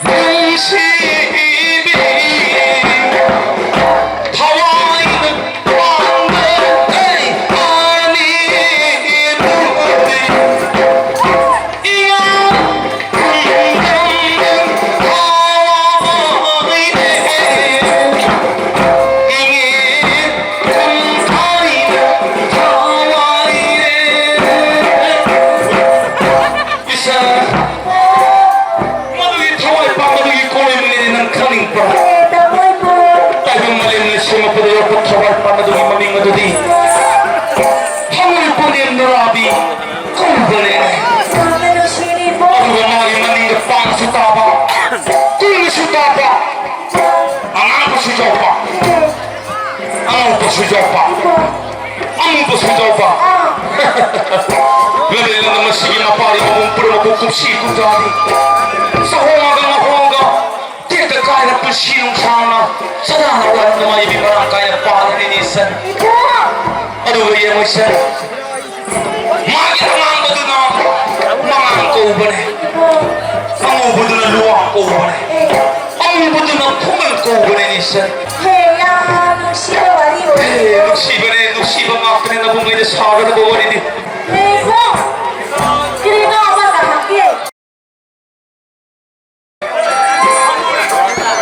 ꯅꯨꯡꯁꯤꯕꯤ, ꯊꯋꯥꯏ ꯃꯗꯨꯒꯤ ꯊꯋꯥꯏ ꯄꯥꯟꯕꯗꯨꯒꯤ ꯀꯣꯅꯨꯡꯅꯦ ꯅꯪ ꯈꯪꯅꯤꯡꯕ꯭ꯔꯥ? ꯇꯥꯏꯕꯪ ꯃꯥꯂꯦꯝꯅ ꯁꯦꯝꯃꯛꯄꯗ ꯌꯥꯎꯔꯛꯄ ꯊꯋꯥꯏ ꯄꯥꯟꯕꯗꯨꯒꯤ ꯃꯃꯤꯡ ꯑꯗꯨꯗꯤ ꯍꯪꯉꯣꯏ ꯄꯨꯅꯦꯝ ꯅꯨꯔꯥꯕꯤ ꯀꯧꯕꯅꯦ꯫ ꯇꯥꯕ, ꯑꯉꯥꯡꯕꯁꯨ ꯌꯥꯎꯕ, ꯑꯉꯧꯕꯁꯨ ꯌꯥꯎꯕ, ꯑꯃꯨꯕꯁꯨ ꯌꯥꯎꯕ꯫ ꯂꯝꯂꯦꯟ ꯂꯝꯗꯝ ꯑꯁꯤꯒꯤ ꯃꯄꯥꯔꯤ ꯃꯄꯨꯡ ꯄꯨꯝꯅꯃꯛꯄꯨ ꯀꯨꯝꯁꯤ ꯀꯨꯝꯖꯥꯗꯤ ꯆꯍꯣꯡꯉꯒ ꯉꯍꯣꯡꯉꯒ ꯇꯦꯛꯇ ꯀꯥꯏꯅ ꯄꯨꯟꯁꯤ ꯅꯨꯡꯁꯥꯡꯅ ꯁꯗꯥ ꯅꯧꯔꯥ ꯅꯨꯡꯉꯥꯏꯕꯤ ꯃꯔꯥꯡ ꯀꯥꯏꯅ ꯄꯥꯜꯂꯅꯤ ꯅꯤꯁꯟ꯫ ꯑꯗꯨꯒ ꯌꯦꯡꯉꯨꯁꯦ, ꯃꯥꯒꯤ ꯑꯉꯥꯡꯕꯗꯨꯅ ꯃꯉꯥꯡ ꯀꯧꯕꯅꯦ, ꯑꯉꯧꯕꯗꯨꯅ ꯂꯨꯋꯥꯡ ꯀꯧꯕꯅꯦ, ꯑꯃꯨꯕꯗꯨꯅ ꯈꯨꯃꯟ ꯀꯧꯕꯅꯦ ꯅꯤꯁꯟ꯫ ꯍꯦ, ꯌꯥꯝ ꯅꯨꯡꯁꯤꯕ ꯋꯥꯔꯤ ꯑꯣꯏ꯫ ꯍꯦ, ꯅꯨꯡꯁꯤꯕꯅꯦ, ꯅꯨꯡꯁꯤꯕ ꯉꯥꯛꯇꯅꯦ ꯅꯕꯨꯡꯉꯩꯅ ꯁꯥꯒꯗꯕ ꯋꯥꯔꯤꯗꯤ꯫ ꯍꯦ, ꯏꯕꯣ, ꯀꯔꯤꯅꯣ ꯑꯃ ꯍꯪꯒꯦ꯫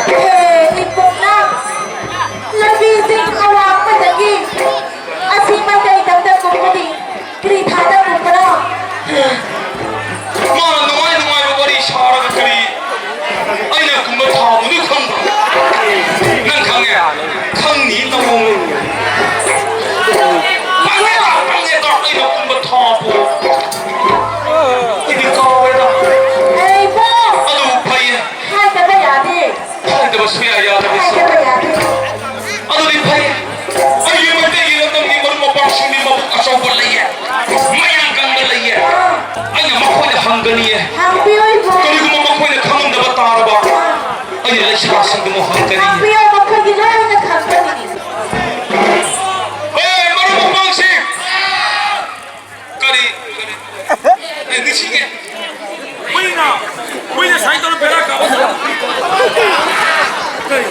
ꯍꯦ, ꯏꯕꯣꯛꯅ ꯂꯝꯕꯤꯁꯤꯡ ꯑꯋꯥꯡꯕꯗꯒꯤ ꯑꯁꯤ ꯃꯇꯩ ꯇꯝꯗ ꯀꯨꯝꯕꯗꯤ ꯀꯔꯤ ꯊꯥꯗ ꯀꯨꯝꯕꯅꯣ? ꯃꯥꯅ ꯅꯨꯡꯉꯥꯏ ꯅꯨꯡꯉꯥꯏꯕ ꯋꯥꯔꯤ ꯁꯥꯔꯒ ꯀꯔꯤ ꯑꯩꯅ ꯀꯨꯝꯕ ꯊꯥꯕꯗꯨ ꯈꯪꯕ꯭ꯔꯣ? ꯅꯪ ꯈꯪꯉꯦ? ꯈꯪꯅꯤ ꯅꯃꯣ꯫ ꯄꯪꯉꯦꯗ, ꯄꯪꯉꯦꯗ, ꯑꯩꯅ ꯀꯨꯝꯕ ꯊꯥꯕꯨ꯫ ꯑꯩꯗꯤ ꯀꯥꯎꯋꯦꯗ꯫ ꯑꯩꯕꯣ! ꯑꯗꯨ ꯐꯩꯌꯦ꯫ ꯍꯥꯏꯗꯕ ꯌꯥꯗꯦ꯫ ꯍꯥꯏꯗꯕ ꯁꯨꯡꯌꯥ ꯌꯥꯗꯕ ꯁꯥꯏ꯫ ꯍꯥꯏꯗꯕ ꯌꯥꯗꯦ꯫ ꯑꯗꯨꯗꯤ ꯐꯩ꯫ ꯑꯩꯒꯤ ꯃꯩꯇꯩꯒꯤ ꯂꯝꯗꯝꯒꯤ ꯃꯔꯨꯞ ꯃꯄꯥꯡꯁꯤꯡꯗꯤ ꯃꯕꯨꯛ ꯑꯆꯧꯕ ꯂꯩꯌꯦ, ꯃꯌꯥꯡ ꯀꯪꯕ ꯂꯩꯌꯦ꯫ ꯑꯩꯅ ꯃꯈꯣꯏꯗ ꯍꯪꯒꯅꯤꯌꯦ꯫ ꯍꯪꯕꯤꯌꯨ ꯏꯕꯣ꯫ ꯀꯔꯤꯒꯨꯝꯕ ꯃꯈꯣꯏꯅ ꯈꯪꯉꯝꯗꯕ ꯇꯥꯔꯕ, ꯑꯩꯅ ꯂꯩꯁꯥꯁꯤꯡꯗꯨꯕꯨ ꯍꯪꯒꯅꯤ꯫ ꯍꯪꯕꯤꯌꯨ, ꯃꯈꯣꯏꯗꯤ ꯂꯣꯏꯅ ꯈꯪꯒꯅꯤ꯫ ꯑꯦ, ꯃꯔꯨꯞ ꯃꯄꯥꯡꯁꯤꯡ! ꯀꯔꯤ? ꯑꯦ, ꯅꯤꯡꯁꯤꯡꯉꯦ꯫ ꯍꯨꯏꯅ, ꯍꯨꯏꯅ ꯁꯥꯏꯟ ꯇꯧꯔ ꯕꯦꯔꯥ ꯀꯥꯕ꯫ ꯀꯔꯤ?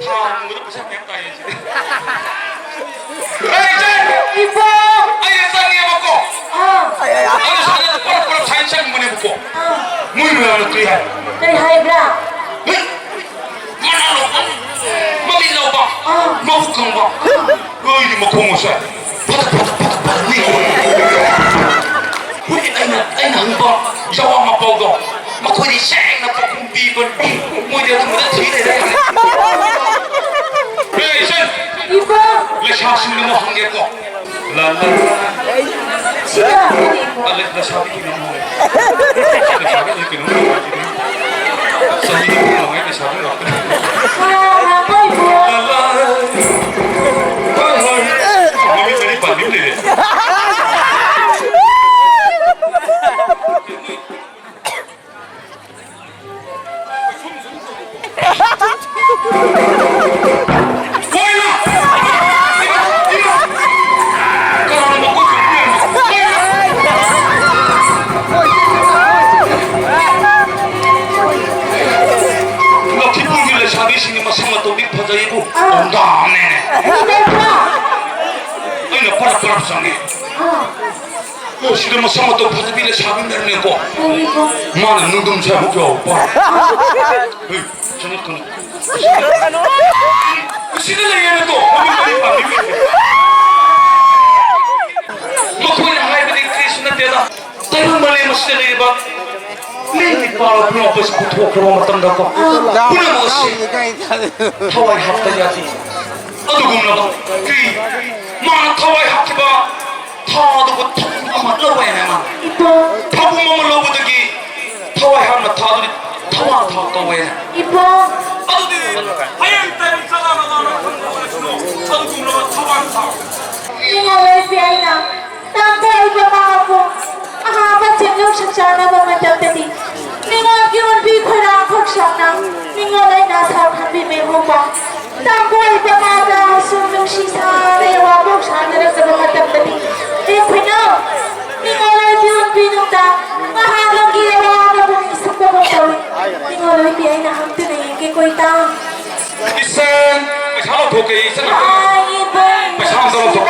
ꯊꯥ ꯍꯣꯡꯕꯗ ꯄꯩꯁꯥ ꯃꯌꯥꯝ ꯇꯥꯏꯌꯦ ꯁꯤꯗꯤ꯫ ꯑꯩ ꯆꯪ-, ꯏꯕꯣ! ꯑꯩ ꯆꯪꯉꯦꯕꯀꯣ꯫ ꯑꯥ꯫ ꯑꯩꯅ ꯁꯥꯏꯟ ꯄꯔꯞ ꯄꯔꯞ ꯁꯥꯏꯟ ꯆꯪꯕꯅꯦꯕꯀꯣ꯫ ꯑꯥ꯫ ꯃꯣꯏ ꯃꯌꯥꯝꯅ ꯀꯔꯤ ꯍꯥꯏ? ꯀꯔꯤ ꯍꯥꯏꯕ꯭ꯔꯥ? ꯍꯨꯏ! ꯃꯅꯥ ꯂꯧꯕ, ꯃꯃꯤꯠ ꯂꯧꯕ, ꯑꯥ꯫ ꯃꯕꯨꯛ ꯀꯪꯕ꯫ ꯑꯥ꯫ ꯑꯩꯗꯤ ꯃꯈꯣꯡ ꯃꯁꯥꯏ ꯐꯗꯛ ꯐꯗꯛ ꯐꯗꯛ ꯐꯗꯛ ꯅꯤꯛꯄ꯫ ꯍꯨꯏ, ꯑꯩꯅ, ꯑꯩꯅ ꯍꯪꯕ ꯖꯋꯥꯕ ꯃꯄꯥꯎꯗꯣ ꯃꯈꯣꯏꯗꯤ ꯁꯦꯡꯅ ꯄꯥꯎꯈꯨꯝ ꯄꯤꯕꯅꯤ꯫ ꯃꯣꯏꯗꯤ ꯑꯗꯨꯝꯕꯗ ꯊꯤ ꯂꯩꯔꯦ꯫ ꯍꯦ, ꯏꯆꯟ! ꯏꯕꯣ! ꯂꯩꯁꯥꯁꯤꯡ ꯂꯩꯁꯥꯕꯤ ꯀꯩꯅꯣꯝ ꯍꯣꯡꯉꯦ꯫ ꯂꯩꯁꯥꯕꯤꯁꯦ ꯀꯩꯅꯣꯝ ꯇꯧꯔꯦ ꯁꯤꯗꯤ꯫ ꯆꯍꯤꯗꯤ ꯀꯨꯟ ꯃꯉꯥ ꯂꯩꯁꯥꯕꯤ ꯉꯥꯛꯇꯅꯤ꯫ ꯂꯥꯂꯥ꯫ ꯍꯣꯏ, ꯍꯣꯏ꯫ ꯃꯃꯤꯠ ꯃꯔꯤ ꯄꯥꯟꯕꯤ ꯑꯃ ꯂꯩꯔꯦ꯫ ꯂꯛꯈꯤꯄꯨꯔꯒꯤ ꯂꯩꯁꯥꯕꯤꯁꯤꯡꯒꯤ ꯃꯁꯛ ꯃꯇꯧꯗꯤ ꯐꯖꯩꯕꯨ, ꯑꯥ꯫ ꯗꯣꯝꯗꯥꯝꯅꯦꯅꯦ꯫ ꯑꯩꯅ ꯄꯔꯞ ꯄꯔꯞ ꯆꯪꯉꯦ꯫ ꯑꯥ꯫ ꯑꯣ, ꯁꯤꯗ ꯃꯁꯛ ꯃꯇꯧ ꯐꯖꯕꯤ ꯂꯩꯁꯥꯕꯤ ꯑꯃ ꯂꯩꯔꯝꯃꯦꯀꯣ꯫ ꯂꯩꯔꯦꯀꯣ꯫ ꯃꯥꯅ ꯅꯨꯡꯗꯨꯝ ꯁ꯭ꯋꯥꯏꯃꯨꯛ ꯌꯥꯎꯕ꯫ ꯍꯦ, ꯆꯪꯉꯛꯀꯅꯨ꯫ ꯁꯤꯗ ꯂꯩꯌꯦꯅ ꯇꯣ, ꯃꯃꯤꯠ ꯃꯔꯤ ꯄꯥꯟꯕꯤ꯫ ꯃꯈꯣꯏꯅ ꯍꯥꯏꯕꯗꯤ ꯀꯔꯤꯁꯨ ꯅꯠꯇꯦꯗ꯫ ꯇꯥꯏꯕꯪ ꯃꯥꯂꯦꯝ ꯑꯁꯤꯗ ꯂꯩꯔꯤꯕ ꯃꯤ ꯅꯨꯄꯥ ꯄꯨꯝꯅꯃꯛꯄꯨ ꯄꯨꯊꯣꯛꯈ꯭ꯔꯕ ꯃꯇꯝꯗꯀꯣ, ꯄꯨꯝꯅꯃꯛ ꯑꯁꯤ ꯊꯋꯥꯏ ꯍꯥꯞꯇ ꯌꯥꯗꯦ꯫ ꯑꯗꯨꯒꯨꯝꯂꯕ ꯀ꯭ꯔꯤ ꯃꯥꯅ ꯊꯋꯥꯏ ꯍꯥꯞꯈꯤꯕ ꯊꯥꯗꯨꯕꯨ ꯊꯧꯕꯨꯝ ꯑꯃ ꯂꯧꯋꯦꯅ ꯃꯥꯅ꯫ ꯏꯄꯥ꯫ ꯊꯧꯕꯨꯝ ꯑꯃ ꯂꯧꯕꯗꯒꯤ ꯊꯋꯥꯏ ꯍꯥꯞꯅ ꯊꯥꯗꯨꯗꯤ ꯊꯋꯥꯟ ꯊꯥ ꯀꯧꯋꯦꯅ꯫ ꯏꯄꯥ꯫ ꯑꯗꯨꯗꯤ ꯍꯌꯦꯡ ꯇꯥꯏꯕꯪ ꯆꯠꯂꯒ ꯃꯥꯅ ꯈꯪꯕ ꯑꯣꯏꯔꯁꯅꯨ꯫ ꯑꯗꯨꯒꯨꯝꯂꯕ ꯊꯋꯥꯟ ꯊꯥ꯫ ꯅꯤꯡꯉꯣꯜ ꯑꯣꯏꯕꯤ ꯑꯩꯅ ꯇꯥꯡꯊꯣꯛꯏꯕ ꯃꯍꯥꯛꯄꯨ ꯑꯍꯥꯟꯕ ꯆꯦꯡꯂꯧ ꯁꯛꯆꯥꯅꯕ ꯃꯇꯝꯗꯗꯤ ꯅꯤꯡꯉꯣꯜꯒꯤ ꯑꯣꯟꯕꯤ ꯈꯣꯏꯔꯥꯡ ꯈꯣꯛꯁꯥꯡꯅ ꯅꯤꯡꯉꯣꯜ ꯑꯩꯅ ꯁꯥꯎ ꯈꯟꯕꯤꯕ ꯏꯃꯨꯡꯕ ꯇꯥꯡꯊꯣꯛꯏꯕ ꯃꯍꯥꯛꯇꯁꯨ ꯅꯨꯡꯁꯤ ꯁꯥꯅ ꯋꯥꯐꯥꯎ ꯁꯥꯅꯔꯛꯇꯕ ꯃꯇꯝꯗꯗꯤ ꯑꯩꯈꯣꯏꯅ ꯅꯤꯡꯉꯣꯜ ꯑꯣꯏꯕꯤ ꯑꯣꯟꯕꯤ ꯅꯨꯡꯗꯥꯡ ꯃꯍꯥꯛ ꯂꯝꯒꯤ ꯑꯋꯥꯕꯕꯨ ꯅꯤꯡꯁꯤꯡꯕꯒꯨꯝ ꯇꯧꯏ꯫ ꯅꯤꯡꯉꯣꯜ ꯑꯣꯏꯕꯤ ꯑꯩꯅ ꯍꯪꯗꯨꯅ ꯌꯦꯡꯒꯦꯀꯣ ꯏꯇꯥ꯫ ꯏꯆꯟ, ꯄꯩꯁꯥ ꯂꯧꯊꯣꯛꯀꯦ, ꯏꯆꯟ꯫ ꯄꯩꯁꯥ ꯑꯝꯇ ꯂꯧꯊꯣꯛ꯫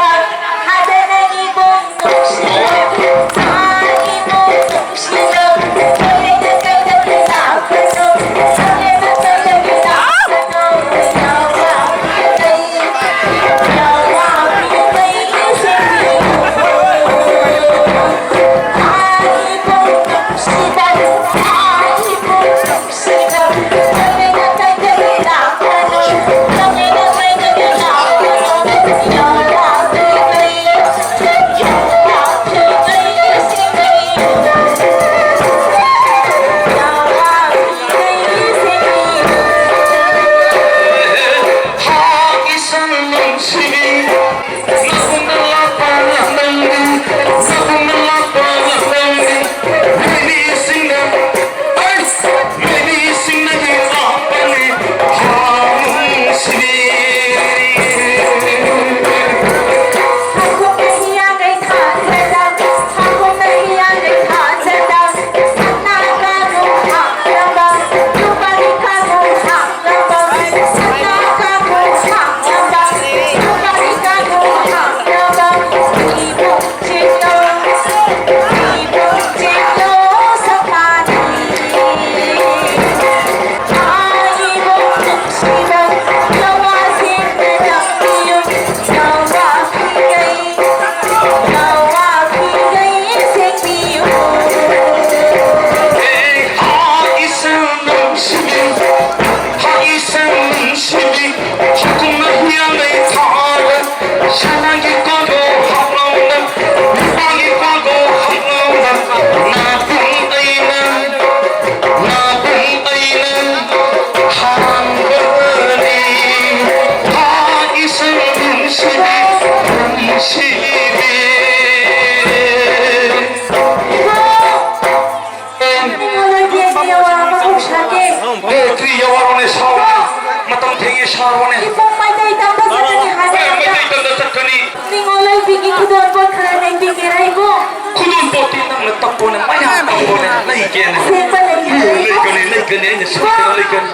ꯌꯥꯋꯥꯔꯣꯅꯦ, ꯁꯥꯎꯔꯣꯅꯦ꯫ ꯃꯇꯝ ꯊꯦꯡꯉꯦ, ꯁꯥꯎꯔꯣꯅꯦ꯫ ꯏꯕꯨꯡ ꯃꯩꯇꯩ ꯇꯝꯕ ꯆꯠꯀꯅꯤ ꯍꯥꯏꯕ ꯑꯦ, ꯅꯠꯇ꯭ꯔꯥ? ꯃꯩꯇꯩ ꯇꯝꯕ ꯆꯠꯀꯅꯤ꯫ ꯅꯤꯡꯉꯣꯜ ꯑꯣꯏꯕꯤꯒꯤ ꯈꯨꯗꯣꯜꯄꯣꯠ ꯈꯔ ꯂꯩꯕꯤꯒꯦꯔꯥ ꯏꯕꯨꯡ? ꯈꯨꯗꯣꯜꯄꯣꯠꯇꯤ ꯅꯪꯅ ꯇꯞꯄꯣꯅꯦ, ꯃꯌꯥꯝ ꯇꯞꯄꯣꯅꯦ, ꯂꯩꯒꯦꯅꯦ꯫ ꯑꯁꯦꯡꯕ ꯂꯩꯒꯦꯔꯥ ꯏꯕꯨꯡ? ꯂꯩꯒꯅꯤ, ꯂꯩꯒꯅꯤ, ꯑꯩꯅ ꯁꯣꯏꯗꯅ ꯂꯩꯒꯅꯤ꯫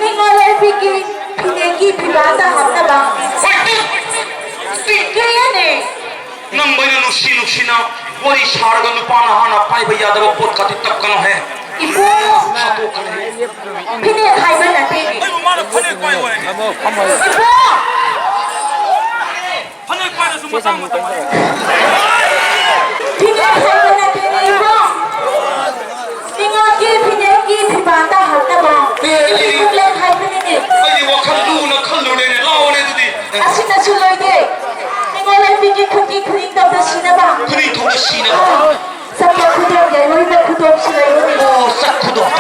ꯅꯤꯡꯉꯣꯜ ꯑꯣꯏꯕꯤꯒꯤ ꯐꯤꯅꯦꯛꯀꯤ ꯐꯤꯕꯥꯇ ꯍꯥꯞꯅꯕ꯫ ꯍꯣꯏ, ꯇꯨ! ꯀꯤꯔꯦꯅꯦ꯫ ꯅꯪꯕꯨ ꯑꯩꯅ ꯅꯨꯡꯁꯤ ꯅꯨꯡꯁꯤꯅ ꯋꯥꯔꯤ ꯁꯥꯔꯒ ꯅꯨꯄꯥꯅ ꯍꯥꯟꯅ ꯄꯥꯏꯕ ꯌꯥꯗꯕ ꯄꯣꯠ ꯀꯥꯇꯤ ꯇꯞꯀꯅꯨꯍꯦ꯫ ꯏꯕꯨꯡ! ꯍꯥꯠꯇꯣꯛꯀꯅꯤ꯫ ꯐꯤꯅꯦꯛ ꯍꯥꯏꯕ ꯅꯠꯇꯦ꯫ ꯑꯩꯕꯨ ꯃꯥꯅ ꯐꯅꯦꯛ ꯄꯥꯏꯌꯣ ꯍꯥꯏ꯫ ꯏꯕꯨꯡ! ꯐꯅꯦꯛ ꯄꯥꯏꯔꯁꯨ ꯃꯇꯥꯡ ꯃꯇꯝ ꯍꯥꯏ꯫ ꯐꯤꯅꯦꯛ ꯍꯥꯏꯕ ꯅꯠꯇꯦꯅꯦ ꯏꯕꯨꯡ꯫ ꯅꯤꯡꯉꯣꯜꯒꯤ ꯐꯤꯅꯦꯛꯀꯤ ꯐꯤꯕꯥꯇ ꯍꯥꯞꯅꯕ꯫ ꯑꯦ, ꯑꯦ, ꯑꯦ꯫ ꯐꯤꯅꯦꯛ ꯍꯥꯏꯕꯅꯤꯅꯦ꯫ ꯑꯩꯗꯤ ꯋꯥꯈꯜ ꯂꯨꯅ ꯈꯜꯂꯨꯔꯦꯅꯦ꯫ ꯂꯥꯎꯑꯣꯅꯦ ꯑꯗꯨꯗꯤ꯫ ꯑꯦ꯫ ꯑꯁꯤꯅꯁꯨ ꯂꯣꯏꯗꯦ꯫ ꯅꯤꯡꯉꯣꯜ ꯑꯣꯏꯕꯤꯒꯤ ꯈꯨꯠꯀꯤ ꯈꯨꯅꯤꯡꯊꯧꯗ ꯁꯤꯅꯕ꯫ ꯈꯨꯅꯤꯡꯊꯧꯗ ꯁꯤꯅꯕ꯫ ꯑꯥ, ꯆꯠꯄ ꯈꯨꯗꯣꯡ, ꯌꯥꯏꯔꯣꯏꯕ ꯈꯨꯗꯣꯡꯁꯨ ꯂꯩꯕꯅꯤ꯫ ꯑꯣ, ꯆꯠ ꯈꯨꯗꯣꯡ꯫